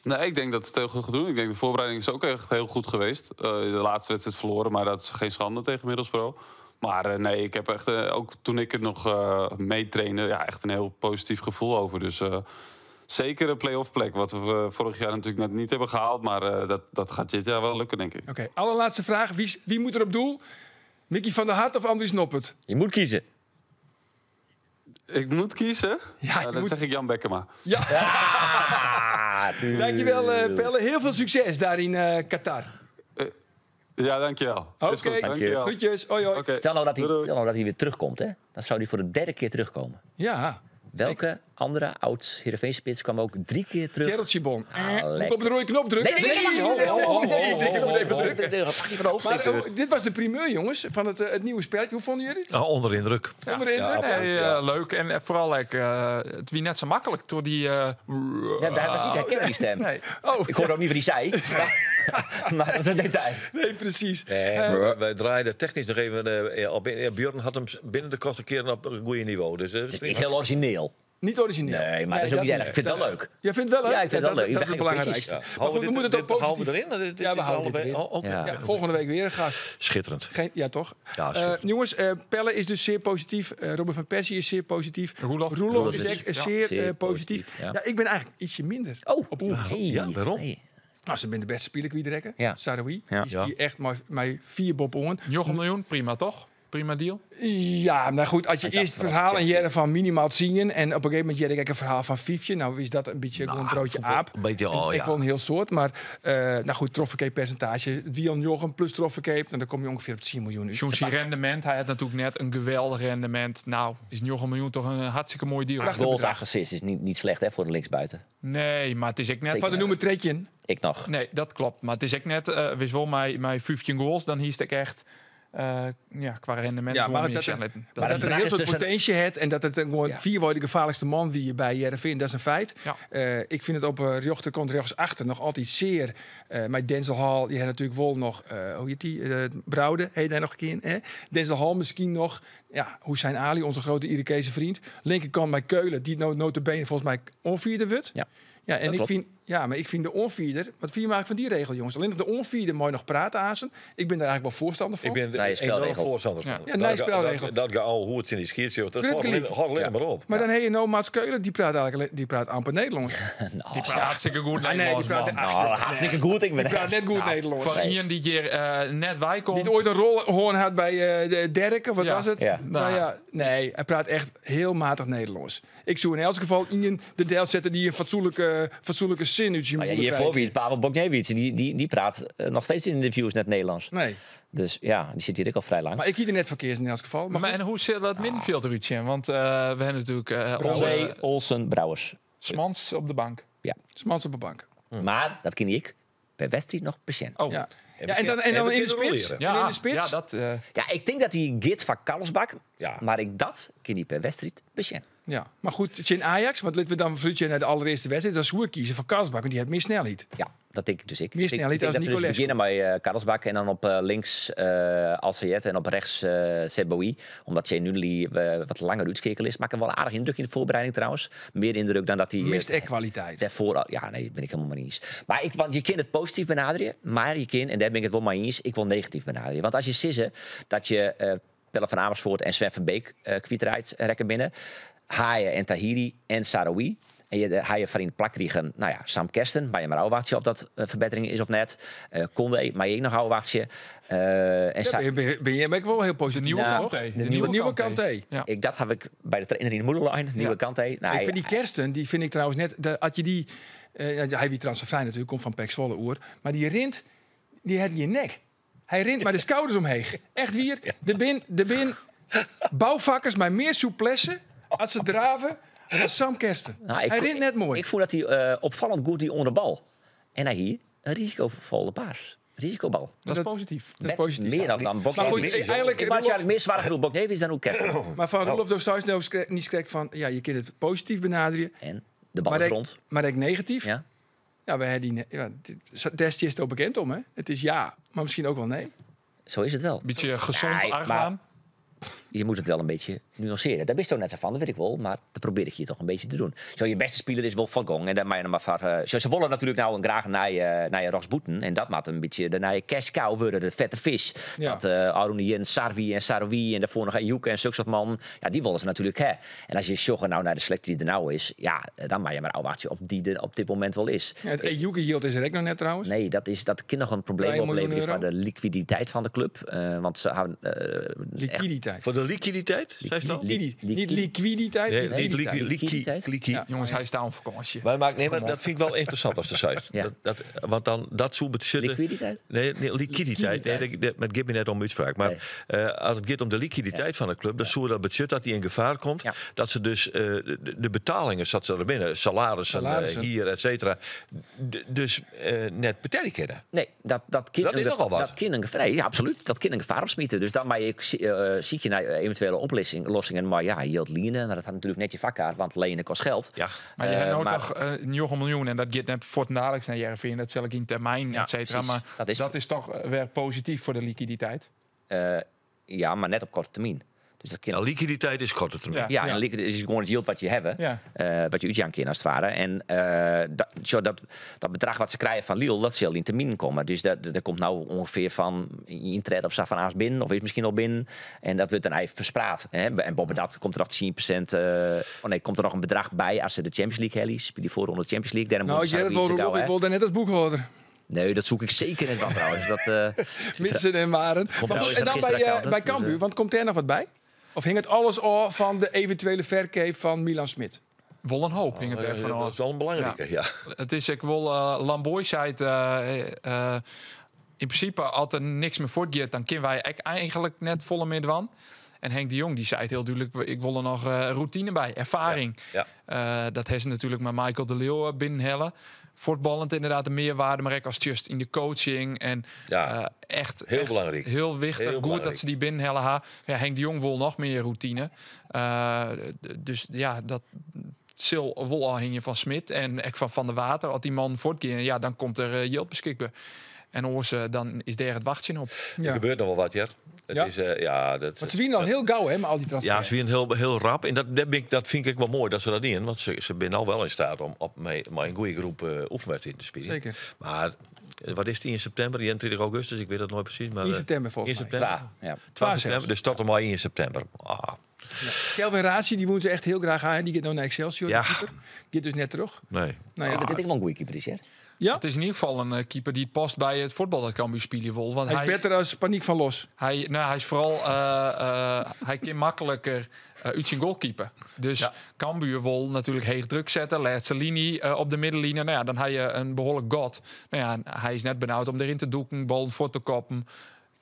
Nee, ik denk dat het heel goed gaat doen. Ik denk de voorbereiding is ook echt heel goed geweest. De laatste wedstrijd verloren, maar dat is geen schande tegen Middlesbrough. Maar nee, ik heb echt, ook toen ik het nog meetrainde, ja, echt een heel positief gevoel over. Dus zeker een play-off plek, wat we vorig jaar natuurlijk net niet hebben gehaald. Maar dat gaat dit jaar wel lukken, denk ik. Oké, allerlaatste vraag. Wie moet er op doel? Mickey van der Hart of Andries Noppert? Je moet kiezen. Ik moet kiezen? Ja, dan zeg ik Jan Bekkema. Ja. Dankjewel, Pelle. Heel veel succes daar in Qatar. Ja, dankjewel. Oké, okay. Dankjewel. Groetjes. Hoi, hoi. Okay. Stel nou dat hij weer terugkomt, hè? Dan zou hij voor de derde keer terugkomen. Ja. Welke andere oud-Heerenveen-spits kwam ook drie keer terug. Gerald Sibon. Ah, Moet ik lekker. op de rode knop drukken? Nee, nee, nee, ho, nee, ho, ho, nee, ho, nee, ik moet nee, even nee, drukken. nee, nee, Pak die van de Maar hoofdredacteur. dit was de primeur, jongens, van het nieuwe spelletje. Hoe vonden jullie het? Nou, onder indruk. Onder de indruk? Ja, absoluut, Nee, ja. leuk. En vooral, het wie net zo makkelijk door die... Ja, daar was niet herkennen die stem. Nee. Oh. Ik hoorde ook niet wat hij zei. Maar, maar dat is een detail. Nee, precies. Nee, wij draaiden technisch nog even. Ja, op, ja, Björn had hem binnen de kortste keren op een goede niveau. Dus, Het is niet heel origineel. Niet origineel. Nee, maar dat is ook niet erg. Ik vind het wel leuk. Jij vindt het wel leuk? Ja, ik vind het wel leuk. Ik Dat is ben het gek op belangrijkste. quizjes. Maar goed, we moeten het ook Houden we positief... erin? Dit Ja, we is houden dit allebei- erin. Oh, oké. Ja. Ja, volgende week weer een gast. Schitterend. Geen, ja, toch? Ja, schitterend. Jongens, Pelle is dus zeer positief. Robin van Persie is zeer positief. Roelof. Roelof Roelof is is, echt ja, zeer, zeer positief. positief, ja. Ja. ik ben eigenlijk ietsje minder. Oh, Op Oeh. hey, Ja, waarom? hey. Nou, ze zijn de beste speler kwijtrekken. Ja. Saroui. Ja. Die is die echt maar vier bob on. 9 miljoen, prima toch? Prima deal. Ja, nou goed, als je Ik dacht eerst het vooral verhaal en Chelsea. Jerre van minimaal zien en op een gegeven moment Jerre ik een verhaal van Fiefje. Nou is dat een beetje gewoon een broodje aap. Een beetje, oh, Ik ja. wil een heel soort, maar nou goed, troffekeep percentage. Wian Jochem plus troffekeep, nou dan kom je ongeveer op 10 miljoen. uit. Johnson rendement. Hij had natuurlijk net een geweldig rendement. Nou, is 9 miljoen toch een hartstikke mooi deal. 8 goals, 8 assists is niet slecht hè, voor de linksbuiten. Nee, maar het is ik net... Zeker. Wat de noemen Tretjen. Ik nog. Nee, dat klopt. Maar het is ik net, wist wel, mijn 15 goals, dan hiest ik echt ja, qua rendement. Ja, gewoon maar meer dat, zijn. dat, Dat- dat er vraag heel is veel dus een- potentie heeft en dat het een gewoon Ja. vier wordt de gevaarlijkste man wie je bij Heerenveen, dat is een feit. Ja. Ik vind het op rechterkant, rechtsachter nog altijd zeer. Maar Denzel Hall, die had natuurlijk wel nog, hoe heet die? Broude, heet hij nog een keer. Hè? Denzel Hall misschien nog. Ja, Hussein Ali, onze grote Irakese vriend. Linkerkant bij Keulen, die notabene volgens mij onvierde wordt. Ja. Ja, en Dat ik klopt. vind, ja, maar ik vind de onvierder. Wat vind je maar van die regel, jongens? Alleen nog de onvierder mooi nog praten aan ze. Ik ben daar eigenlijk wel voorstander van. Ik ben Nee, er enorm spelregel. voorstander van. Ja. Ja, nee, spelregel. Dat al hoe het in die schiet, dat Druk hoort gelijk. alleen maar op. Maar dan heb je nou Mats Keulen, die praat eigenlijk alleen- die praat amper Nederlands. Die praat hartstikke goed Ah, nee, die Nederlands, praat, man. Nou, hartstikke goed. Ik ben die praat net goed Nederlands. Van Ian die hier net wij komt. Die ooit een rol hoorn had bij de Dirk, of wat Ja. was het? Ja. Nou ja, nee, hij praat echt heel matig Nederlands. Ik zou in elk geval Ian de deel zetten die een fatsoenlijke zin uit zijn Nou ja, moeder hiervoor krijgt. wie het Pavel Bogniewicz, die praat nog steeds in interviews net Nederlands. Nee, Dus ja, die zit hier ook al vrij lang. maar ik kies er net verkeerd in elk geval. Maar Maar goed, en hoe zit dat middenveld eruit, Sjen? Want we hebben natuurlijk Olsen, onze Olsen, Brouwers. Smans op de bank. Smans op de bank. Maar, dat ken ik, per wedstrijd nog patiënt. Oh, Ja. En Ja, we en dan, en dan we in de kunnen spits. roleren. En in de spits. Ja, dat, Ja, ik denk dat die Git van Karlsbak, Ja. maar ik dat ken die per wedstrijd patiënt. Ja, maar goed, in Ajax, want laten we dan vloedje naar de allereerste wedstrijd, dan zou ik kiezen voor Karlsbak, want die heeft meer snelheid. Ja, dat denk ik dus ik. Meer Ik denk- snelheid ik denk als dat ze dus Nicolescu. beginnen bij Karlsbak en dan op links Al-Sayed en op rechts Seboui. Omdat Nunli wat langer uitskekel is. Maakt hem wel aardig indruk in de voorbereiding trouwens. Meer indruk dan dat hij... Mist echt kwaliteit. Daarvoor al, ja, nee, ben ik helemaal maar eens. Maar want je kunt het positief benaderen, maar je kunt, en daar ben ik het wel mee eens, ik wil negatief benaderen. Want als je sissen dat je Pelle van Amersfoort en Sven van Beek kwijtraakt, rekken binnen, Haaien en Tahiri en Saroui. En je de Haaien van in het plak kregen, nou ja, Sam Kersten, maar je maar ouwwachtje of dat verbetering is of net. Conway, maar je ook nog ouwwachtje. En Ja, ben jij ben ik wel heel de positief. nieuwe Nou, Kanté. de nieuwe nieuwe Kanté. Ja. Ik, dat heb ik bij de trainer in de moederlijn, nieuwe Ja. Kanté. Nou, ik vind die Kersten, die vind ik trouwens net, had je die, ja, hij wie transfervrij natuurlijk, komt van Pek Zwolle oer, maar die rint, die had je nek. Hij rint maar de schouders omheen. Echt weer, de bin, bouwvakkers, maar meer souplesse, als ze draven, dan Sam Kersten. Nou, ik hij voel- rint net mooi. Ik voel dat hij opvallend goed die onder de bal. En hij hier een risicovolle paas. Risicobal. Dat is positief. Dat is positief. Meer dan, dan Maar goed, Bokniewicz. eigenlijk, Ik maak Roelof- eigenlijk meer zwaar genoeg Bokniewicz dan ook Kersten. Maar van Roelof Dooshuis nou niet schrikt van, ja, je kunt het positief benaderen. En de bal Maar is ik, rond. maar ik negatief. Ja. Ja, wij hebben die, ja, dit is het ook bekend om, hè? Het is ja, maar misschien ook wel nee. Zo is het wel. Beetje gezond Nee, maar- argwaan. Je moet het wel een beetje nuanceren. Daar ben je zo net zo van, dat weet ik wel. Maar dat probeer ik hier toch een beetje te doen. Zo, je beste speler is wel Van Gogh. En dat mag je nog maar van, zo, ze willen natuurlijk nou een graag naar je Rox Boeten. En dat maakt een beetje de naar je cash cow worden, de vette vis. Ja. Dat Arun en Sarvi en Saroui en daarvoor nog Ayouk en zulke soort man. Ja, die willen ze natuurlijk hè. En als je sjoggen nou naar de selectie die er nou is, ja, dan mag je maar afwachten of die er op dit moment wel is. Ja, het Ejuke yield is er ook nog net trouwens. Nee, dat kan nog een probleem 2 miljoen opleveren voor euro. de liquiditeit van de club. Want ze hebben echt Liquiditeit. Voor de De liquiditeit, zei dat? Niet liquiditeit. Nee, niet liquiditeit. Ja. Jongens, hij staat op vakantie. Maar, maar, nee, maar dat vind ik wel interessant als de zei. Ja. Dat, want dan, dat zou zitten. Liquiditeit? Nee, nee, liquiditeit. Nee, dat, met geeft me net om uitspraak. Maar als het gaat om de liquiditeit van de club, dan zou dat budget dat die in gevaar komt. Dat ze dus de betalingen, zat ze er binnen, salarissen, hier, et cetera. Dus net betalen kunnen. Nee, dat kind dat is nogal wat. Dat kind een gevaar. Nee, ja, absoluut. Dat kind een gevaar opsmieten. Dus dan maar je zie je naar eventuele oplossingen. Maar ja, je had lenen, maar dat had natuurlijk net je vakkaart, want lenen kost geld. Ja. Maar je hebt nou toch 9 miljoen en dat gaat net voortdurend naar Heerenveen. Dat zal ik in termijn, et cetera. Maar dat is toch weer positief voor de liquiditeit? Ja, maar net op korte termijn. Dus dat kan... Ja, liquiditeit is korte termijn. Ja, en liquiditeit is gewoon het yield wat je hebt. Ja. Wat je uitjanken als het ware. En dat bedrag wat ze krijgen van Lille, dat zal in termijn komen. Dus dat komt nou ongeveer van intrede of zo van Aas binnen, of is misschien al binnen. En dat wordt dan eigenlijk verspreid. Hè. En boven dat komt er nog 10%. Komt er nog een bedrag bij als ze de Champions League hellen. Spelen die voorronde de Champions League. Daarom nou, ik wil Roelof, ik wil daar net als boekhouder. Nee, dat zoek ik zeker net van trouwens. Dat, Mitsen en Maren. En dan bij Cambuur, want komt er nog wat bij? Of hing het alles af van de eventuele verkoop van Milan Smit? Wel een hoop hing het ervan af. Dat is wel een belangrijke, ja. Het is, ik wil Lamboy zei het, in principe als er niks meer voortgaat, dan kunnen wij eigenlijk net volle midwan. En Henk de Jong die zei het heel duidelijk, ik wil er nog routine bij, ervaring. Ja. Ja. Dat heeft ze natuurlijk met Michael de Leeuw binnenhellen. Voortballend inderdaad de meerwaarde, maar ook als just in de coaching. En ja, echt heel echt belangrijk. Heel wichtig. Heel Goed belangrijk. dat ze die binnenhellen. Ja, Henk de Jong wil nog meer routine. Dus ja, dat zil wol al hing je van Smit en ik van Van der Water. Als die man voortgaan, ja, dan komt er geld beschikbaar. En oors, dan is daar het wachtje op. Ja. Er gebeurt nog wel wat, Jer. Het ja. is, ja, dat, want ze winnen al heel gauw, hè, met al die transfers. Ja, ze winnen heel, heel rap. En dat vind ik wel mooi dat ze dat doen. Want ze zijn al wel in staat om op met een goede groep oefenwedstrijden te spelen. Zeker. Maar wat is die in september? 21 augustus, ik weet dat nooit precies. Maar, 1 september volgens 1 mij. september. Ja. 12 september, dus tot en met 1 september. Ah. Ja. Kelvin Ratie, die woont ze echt heel graag aan. Die gaat nou naar Excelsior. Ja. De keeper. Die gaat dus net terug. Nee. Nou, ja. Dat dit ik wel een goede keeper is, hè? Ja? Het is in ieder geval een keeper die past bij het voetbal dat Cambuur spelen wil. Want hij is beter als paniek van Los. Hij, nou, hij is vooral hij kan makkelijker uit zijn goalkeeper. Dus ja. Cambuur wil natuurlijk heeg druk zetten. Laatste linie op de middenlinie. Nou ja, dan heb je een behoorlijk god. Nou ja, hij is net benauwd om erin te doeken, bal voor te koppen.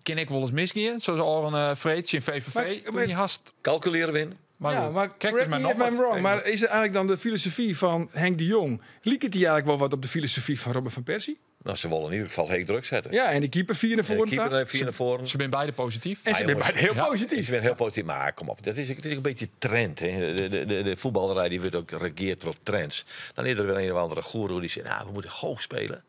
Ken ik wel eens misgaan, zoals Oren Vreets in VVV. Maar, toen die hast. Calculeren win. Maar ja, maar kijk correct maar me nog if I'm wat. wrong, maar is het eigenlijk dan de filosofie van Henk de Jong? Liep het die eigenlijk wel wat op de filosofie van Robin van Persie? Nou, ze willen in ieder geval heet druk zetten. Ja, en de keeper vier naar En de voren. keeper vier naar voren. Ze zijn beide positief. En ze zijn beide heel positief. Ze zijn heel positief, maar kom op, dat is, het is een beetje trend. Hè. De voetballerij die wordt ook geregeerd door trends. Dan is er weer een of andere goeroe die zegt, nou, we moeten hoog spelen.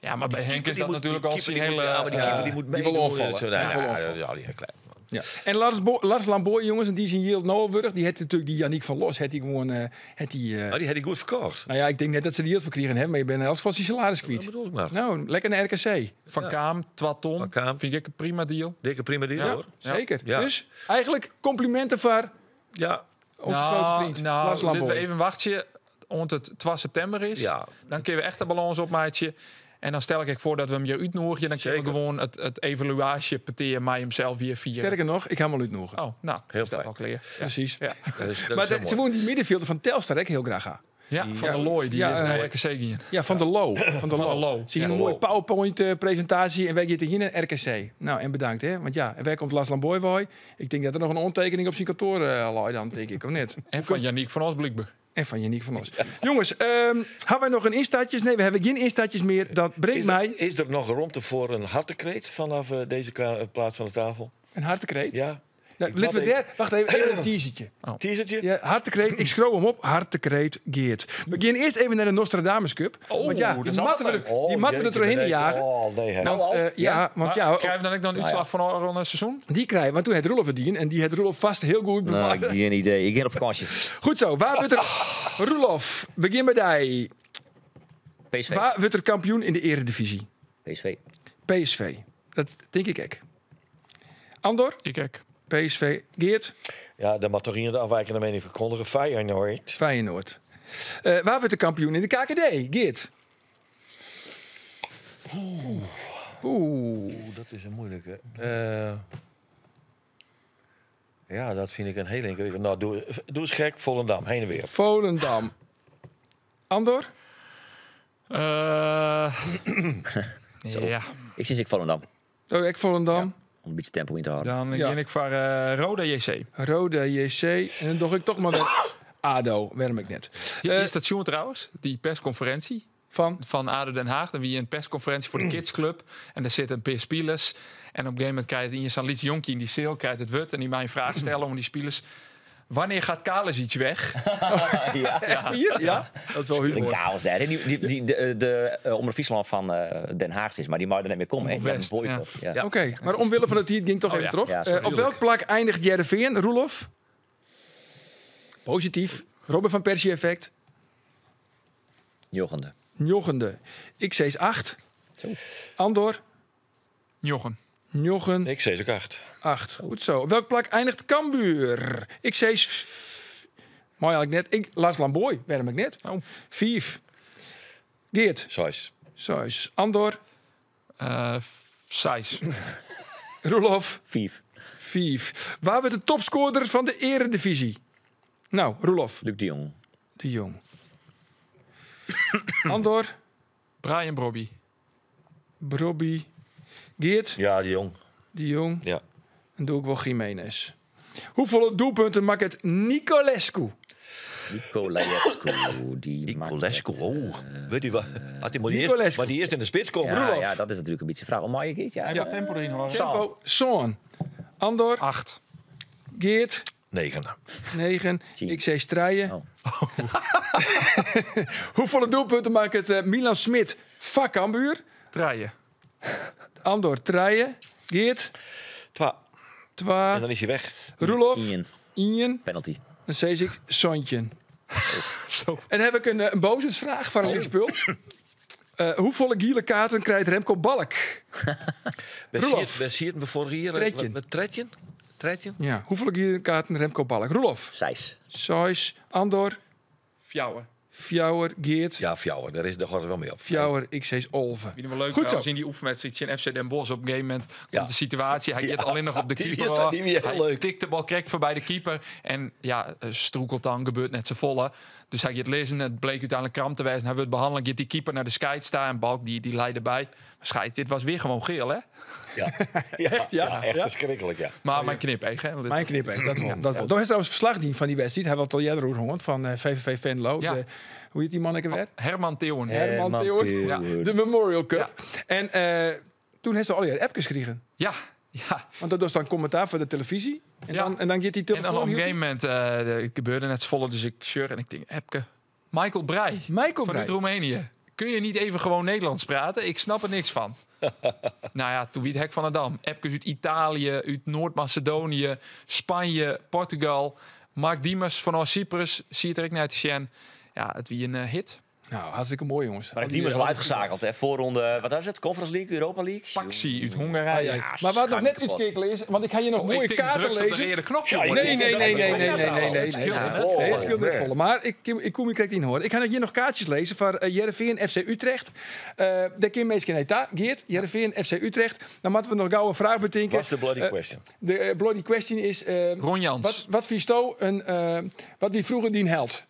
Ja, maar bij Henk is dat natuurlijk al zijn hele... Ja, maar die keeper die moet Die wil meedoen. aanvallen. Zo, Die nou, wil ja, aanvallen. ja, die klein. Ja. En Lars Lamboy, jongens, en die is in Yield Noorwurg. Die had natuurlijk die Yannick van Los, had die gewoon... had die, Maar die had hij goed verkocht. Nou ja, ik denk net dat ze die yield verkregen hebben, maar je bent elk geval zijn salaris kwijt. Dat bedoel ik maar. Nou, lekker naar RKC. Van Kaam, 2 ton. Van Kaam. Vind ik een prima deal. Dikke prima deal, Ja, hoor. zeker. Ja. Dus eigenlijk complimenten voor Ja. onze grote vriend, Nou, Lars dit we Lamboy. even wachten want het 12 september is. Ja. Dan kunnen we echt de balans opmaatje. En dan stel ik voor dat we hem hier uitnodigen. Dan kunnen we Zeker. gewoon het evaluatie peteren maar hem zelf weer vieren. Sterker nog, ik ga hem al uitnodigen. Oh, nou, Heel is dat fijn. al klaar. Ja. Precies. Ja. Dat is, dat Maar is heel ze mooi. woont die middenvelder van Telstar ook heel graag aan. Ja, Van der Looy, die Ja, is naar RKC gegaan. Ja, van de Loo. Van de Van de Loo. Loo. Zie je Ja. een mooie PowerPoint-presentatie en wij gaan hier naar RKC. Nou, en bedankt, hè. Want ja, en wij komt Lars Lamboy bij. Ik denk dat er nog een ondertekening op zijn kantoor lag dan, denk ik, of net? En van Yannick van Os blijkbaar. En van Yannick van Os. Jongens, hebben wij nog een instaatjes? Nee, we hebben geen instaatjes meer. Dat brengt Is er, mij is er nog ruimte voor een hartekreet vanaf deze plaats van de tafel? een hartekreet. Ja. Nou, Ik laten we had daar... Wacht even, even een teasertje. Teasertje? Ja, hartekreet, ik schroom hem op. Hartekreet Geert. We gaan eerst even naar de Nostradamus Cup. Oh, want ja, dat die is matten we altijd er, die matten we er jeetje, doorheen beneden. jagen. Oh, nee, hè. Want, ja, want Maar ja, krijgen we dan ook dan een uitslag van een seizoen? die krijgen. Want toen het Roelof verdiend en die het Roelof vast heel goed Nou, bewaard. geen idee. Ik ga op vakantie. Goed zo, waar wordt er... Roelof, begin bij die. PSV. Waar wordt er kampioen in de eredivisie? PSV. PSV. Dat denk ik ook. Andor, Ik ook. PSV. Geert, Ja, dan mag toch iemand de afwijkende mening verkondigen. Feyenoord. Feyenoord. Waar wordt de kampioen in de KKD? Geert. Oeh. Oeh. Oeh, dat is een moeilijke. Ja, dat fyn ik in hiel yngewikkeld. No, doe, doe ris gek, Volendam, hinne en wer. Volendam. Andor? Ja. Ik sis ek Volendam. Oh, ek Volendam. Ja, om in bytsje tempo yn te hâlden. Dan gean ik foar Roda JC. Roda JC. En dan doch ik toch mar wer ADO. Wêrom ek net. Ja, is dat sjoen trouwens? Dy perskonferinsje? Fan? Fan ADO Den Haag. Der wie in perskonferinsje foar de kidsclub. En dêr sitte in pear spilers. En op in gegeven momint krijt ien sa'n lyts jonkje yn dy seal krijt it wurd. En dy mei in fraach stelle oan dy spilers. Wannear gaat Kalezic weg? Ja. Echt wier? Ja? Dat is wel humor. De chaos dêr. Dy, dy, dy, de, de Omrop Fryslân fan Den Haag is, mar dy mei der net mear komme. Omrop West, West, ja. ja. Oké, mar omwille fan de tiid gean ik toch Oh, even ja. troch. Ja, sorry. Op welk plak eindigt Hearrenfean, Roelof? Posityf. Robin van Persie effect. Njoggende. Njoggende. Ik sis acht. Zo. Andor? Njoggen. Njoggen. Ik sis ek acht. Acht. Goed zo. Op welk plak eindigt Cambuur? Ik sis Moai eigentlik net. Ik, Lars Lambooij, wêrom ek net? Oh. Fiif. Geert. Seis. Seis. Andor. Seis. Roelof. Fiif. Fiif. Wa wurdt de topscorer fan de eredivisie? Nou, Roelof. Luc de Jong. De Jong. Andor. Brian Brobbey. Brobbey. Geert. Ja, de Jong. De Jong. Ja. En doe ik wol Giménez. Hoefolle doelpunten makket Nicolescu? Nicolescu. Die Nicolescu, maakt oh. Weet u wat? Had hij maar die eerst, Nicolescu. maar die eerst in de spits komt. Ja, Roelof. ja, dat is natuerlik in bytsje de fraach. Oh, mei ik iets? Ja, Hy ja. hat tempo deryn hâlde. Tempo, sân. Andor. Acht. Geert. 9. 9. Tien. Ik sis trije. Oh. Hoefolle doelpunten makket Milan Smit foar Cambuur? Trije. Andor, trije. Geert. 2. 2. En dan is hij weg. Roelof. Ien. Ien. Penalty. Dan sis ik santjin. Zo. En dan heb ik in bonusfraach foar in lykspul. Hoefolle giele kaarten krijt Remco Balk? Roelof. Wêr sieten we foarich jier? Trettjin. Met trettjin? Trettjin? Ja, hoefolle giele kaarten Remco Balk? Roelof. Seis. Seis. Andor. Fjouwer. Fjouwer. Geert. Ja, fjouwer. Dêr hâldt it wol mei op. Fjouwer. Ik sis 11. Wie wel leuk Goed zo. trouwens in die oefenwedstrijd tsjin FC Den Bosch. Op een gegeven moment komt de situatie. Hy giet allinnich op de Die keeper. is dat niet meer heel Hy leuk. tikt de bal krekt foarby de keeper. En ja, strûkelt dan, gebeurt net safolle. Dus hy giet lizzen. It bliek úteinlik kramp te wêzen. Hy wurdt behannele. Giet dy keeper nei de skeids ta. En Balk dy lei derby. Mar scheids, dit was weer gewoon geel, hè? Ja. Ja, Echt, ja? ja, echt Ja. ferskriklik, ja. Mar mei knipeach, hè? Mei knipeach, dat wol. Dat wol. Do hast trouwens ferslach dien fan dy wedstriid. Hy hat al earder oer hân fan VVV Venlo. Ja. De, hoe hjit dy man ek wer? Herman Theeuwen. Herman Herman Theeuwen. Theeuwen. Ja, de Memorial Cup. En doe hast allegear appkes krigen. Ja, ja. Want dat is dan kommentaar foar de telefyzje. En Ja. dan giet dy En dan telefoan op in hieltyd. gegeven moment, it gebeurde net safolle, dus ik sjoch en ik tink, appke. Michael Breij. Michael Vanuit Breij. Roemenië. Kun je niet even gewoon Nederlands praten? Ik snap er niks van. Nou ja, doe wie het hek van de dam. Appkes út Italië, út Noard-Macedonië, Spanje, Portugal. Mark Diemers fan Cyprus, siet der ek nei te sjen. Ja, it wie in hit. Nou, hartstikke moai, jonges. Mar Diemers al útskeakele, hè? Foarronde, wat is it? Conference League, Europa League? Paksi út Hongarije. Ah, ja. Mar wat noch net útskeakele is, want ik ha hjir noch Oh, moaie ik tink kaarten drukst op de lizzen. reade knop, Nee, jongen. nee, nee, nee, nee, nee, nee, nee, nee. Het skeelt Nee, net folle. het skeelt net folle. Mar ik kom hjir krekt yn, hoor. Ik ha hjir noch kaartsjes lizzen foar Hearrenfean FC Utrecht. Dêr kinne minsken nei ta. Geert, Hearrenfean FC Utrecht. Dan moatte we noch gau in fraach betinke. What's the bloody question? De bloody question is... Ron Jans. Wat fynsto in, wat wie froeger dyn held?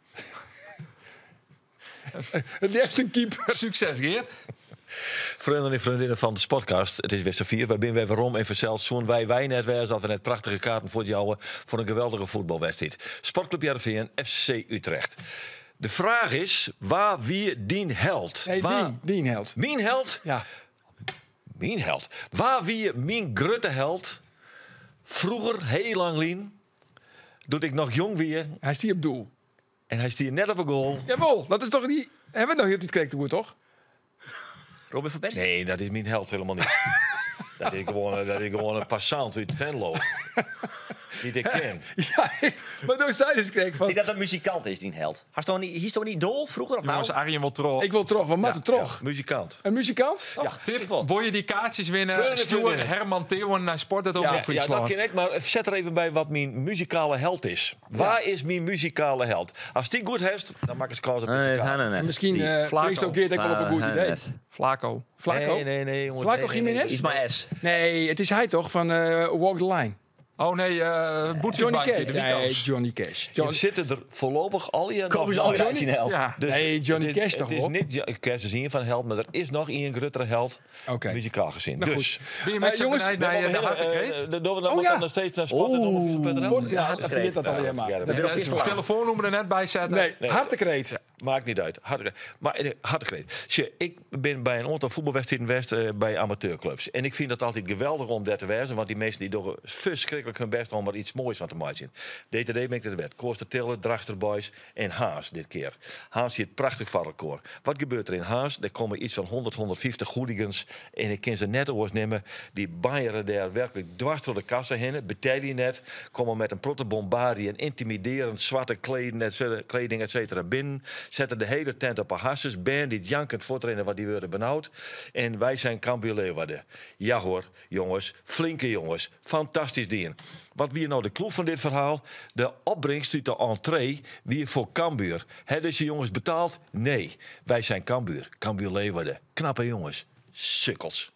It leafst in keeper. Sukses, Geert. Freonen en freondinnen fan de Sportcast, it is wer safier. Wy binne wer werom en fansels soene wy wy net wêze as we net prachtige kaarten fuortjouwe foar in geweldige fuotbalwedstriid. Sportclub Hearrenfean, FC Utrecht. De fraach is, wa wie dyn held? Nee, dyn held. Myn held? Ja. Myn held. Wa wie myn grutte held? Froeger, hiel lang lyn, doe't ik noch jong wie. Hy stie op doel. En hy stie net op 'e goal. Jawol, dat is toch dy... Hawwe we noch hieltyd krekt oer, toch? Robin van Persie? Nee, dat is myn held hielendal net. Dat is gewoan in passant út Venlo. Dy't ik ken. Ja, mar do seidest krekt fan... Ik tink dat dat muzikant is, dyn held. Hast hiest in idoal froeger of no? Jonges, Arjen wol troch. Ik wol troch, we moatte troch. Ja, muzikant. In muzikant? Ja. Tip, wol je dy kaartsjes winne? Freonen, Stjoer freondinnen. Herman Theeuwen nei Sport Omrop Ja, Fryslân. dat kin ik, mar set der even by wat myn muzikale held is. Wa is myn muzikale held? Ast dy goed hast, dan makkest kâns op Nee, muzikaal. nee, nee. Miskien Die- Flaco. bringst ook Geert ek wol op in goed idee. Flaco. Flaco? Nee, nee, nee, jongen. Flaco Nee, nee, nee. Jiménez? Iets mei S. Nee, it is hy toch fan Walk the Line. Oh nee, Johnny Cash. De Nee, Johnny Cash. John... Zitten er voorlopig al je Komen ze al zijn held. Ja. Dus Nee, Johnny Cash toch Het is wel? niet Cash is één van held, maar er is nog één grotere held. Oké. Muzikaal gezien. Nou, dus. goed. Ben je met Jongens, jongens, naar de hartekreet? Doen we dan Oh, ja. nog steeds naar sport en ondervies.nl? Sport, ja, dat vergeet dat alweer maar. Ja, dat Ja, is dat is Telefoonnummer er net bij zetten. Nee, hartekreet. Maakt niet uit. Hartekreet. Maar hartekreet. Tje, ik ben bij een aantal voetbalwedstrijden West bij amateurclubs. En ik vind dat altijd geweldig om daar te wezen. Want die mensen die doen verschrikkelijk hun best om er iets moois van te maken. DTD ben ik de wet. Koster Tille, Drachtster Boys en Haas dit keer. Haas zit prachtig varrekoor. Wat gebeurt er in Haas? Er komen iets van 100, 150 hooligans. En ik kan ze net oors nemen. Die banjeren daar werkelijk dwars door de kassen heen. Betalen die net. Komen met een protte bombardie en intimiderend zwarte kleding, et cetera, kleding, et cetera, binnen. Zetten de hele tent op haar hasses. Ben die jankend voortrainen wat die worden benauwd. En wij zijn Cambuur Leeuwarden. Ja hoor, jongens. Flinke jongens. Fantastisch dien. Wat wie nou de kloef van dit verhaal? De opbrengst uit de entree wie voor Cambuur. Hebben deze jongens betaald? Nee. Wij zijn Cambuur. Cambuur Leeuwarden. Knappe jongens. Sukkels.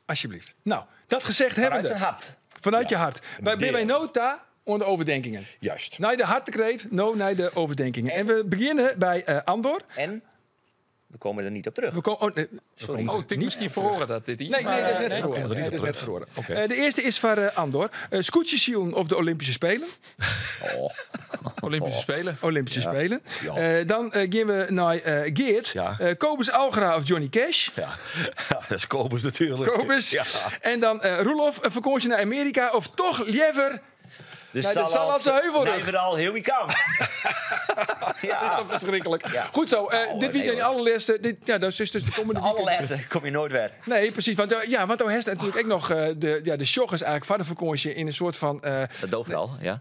Alsjeblieft. Nou, dat gezegd Vanuit hebbende. zijn hart. Vanuit je hart. Wij Deer. bij nota onder overdenkingen. Juist. Naar de hartekreet, no naar de overdenkingen. En we beginnen bij Andor. En we komen er niet op terug. We komen, oh, nee, Sorry. Oh, ik misschien verhoren dat dit. Nee, nee, dat is net verhoren. komen er Nee, niet dat is op terug. net verhoren. Oké. De eerste is van Andor. Scootjesielen of de Olympische Spelen. Olympische Spelen. Olympische Spelen. Ja. Dan gaan we naar Geert. Ja. Kobus Algra of Johnny Cash. Ja, dat is Kobus natuurlijk. Kobus. Ja. En dan Roelof, een vakantie naar Amerika of toch liever... De Nee, de Sallandse Heuvelrug. Nijverdal, here we come. ja. Dat is toch verschrikkelijk. Ja. Goed zo, Oh, dit nee, weekend hoor. allerlaatste. Dit, ja, dat is dus de komende De weekend. allerlaatste kom je nooit weer. Nee, precies. Want, ja, want dan heeft natuurlijk ook nog de, ja, de joggers eigenlijk van de vakantie in een soort van... Dat Doverdal, ja.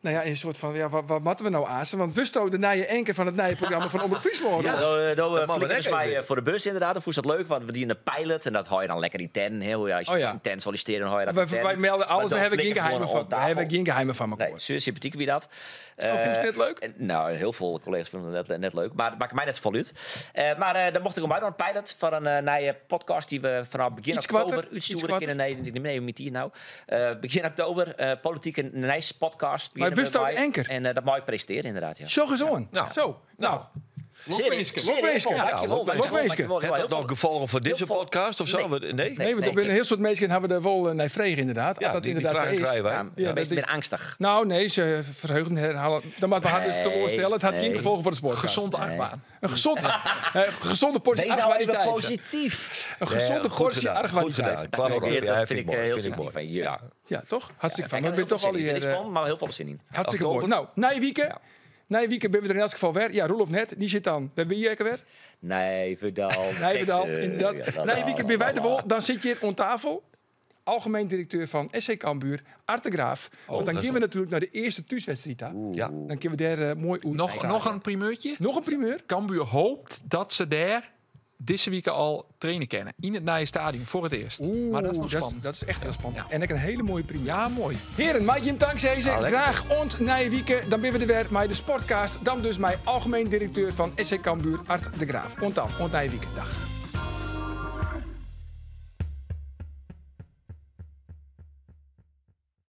Nou ja, in een soort van, ja, wat moeten we nou aan? Want wist de nije enker van het nije programma van Omroep Friesland. Ja, daar mag men flikkeren ze ook mij even. voor de bus inderdaad. Dat vond ik dat leuk, want we dienen een pilot en dat hou je dan lekker in ten. Hè? Hoe je, als je Oh ja. in ten solliciteert, dan hou je dat Wij, in ten. wij melden Maar alles, we dan hebben geen flikkeren ze geheimen gewoon van, op we tafel. hebben geen geheimen van elkaar. Nee, zeer sympathiek wie dat. Oh, vond je het net leuk? Nou, heel veel collega's vonden het net leuk. Maar het maakt mij net zo vol uit. Maar dan mocht ik hem uit een pilot van een nieuwe podcast die we vanaf begin Iets oktober kwarter, iets uitsturen. kwarter. Nee, nee, nee, met die nou. Begin oktober, politieke Nijs podcast. Maar wist beginnen we ook bij. Enker? En dat mag ik presenteren inderdaad, ja. Zo aan. Nou. Zo. Nou, Lokwenske. Lokwenske. Ja, dankjewel, dankjewel, Lokwenske. dankjewel. Heeft dat Heel nog gevolgen voor heel deze veel- podcast of zo? Nee. Nee? nee, want nee, er ben een heel soort mensen hebben we er wel naar vregen inderdaad. Ja, Als dat die inderdaad zo vragen is. krijgen wij. Ja, Ja, ja, dat mensen is- ben angstig. Nou nee, ze verheugen herhalen. Dan maar we hadden het Nee, teleurstellen. Het had geen nee. gevolgen voor de sport. Gezond achtbaan. Een gezond, gezonde portie Wees nou even argwaniteit. positief. Een gezonde goed portie gedaan, goed argwaniteit. gedaan. Klap erop. Dat Ja, vind vind ik ik mooi. heel Vind ik sympathiek mooi. van je. Ja. Ja, toch? Hartstikke fijn. Ja, We zijn toch al hier. hier. Niks van, maar heel veel zin in. Hartstikke mooi. Oktober. Nou, Nijwieken. Nijwieken ben we er in elk geval weer. Ja, Roelof net, die zit dan. We hebben hier weer. Nijverdal. Nijverdal, inderdaad. Nijwieken ben wij de wol. Dan zit je hier om tafel. Algemeen directeur van SC Cambuur, Art de Graaf. Want dan dat gaan is we natuurlijk naar de eerste thuiswedstrijd. daar. Ja. Dan kunnen we daar mooi uit. Nog een primeurtje. Nog een primeur. Cambuur hoopt dat ze daar deze week al trainen kennen. In het nieuwe stadion voor het eerst. Oeh, maar dat is nog spannend. Dat is echt heel spannend. En ik een hele mooie primeur. Ja, mooi. Heren, maak je hem dankzij ze. Graag ont Nijwieken. Dan ben we er weer met de Sportcast. Dan dus mijn algemeen directeur van SC Cambuur, Art de Graaf. Ont dan, ont Nijwieken. Dag.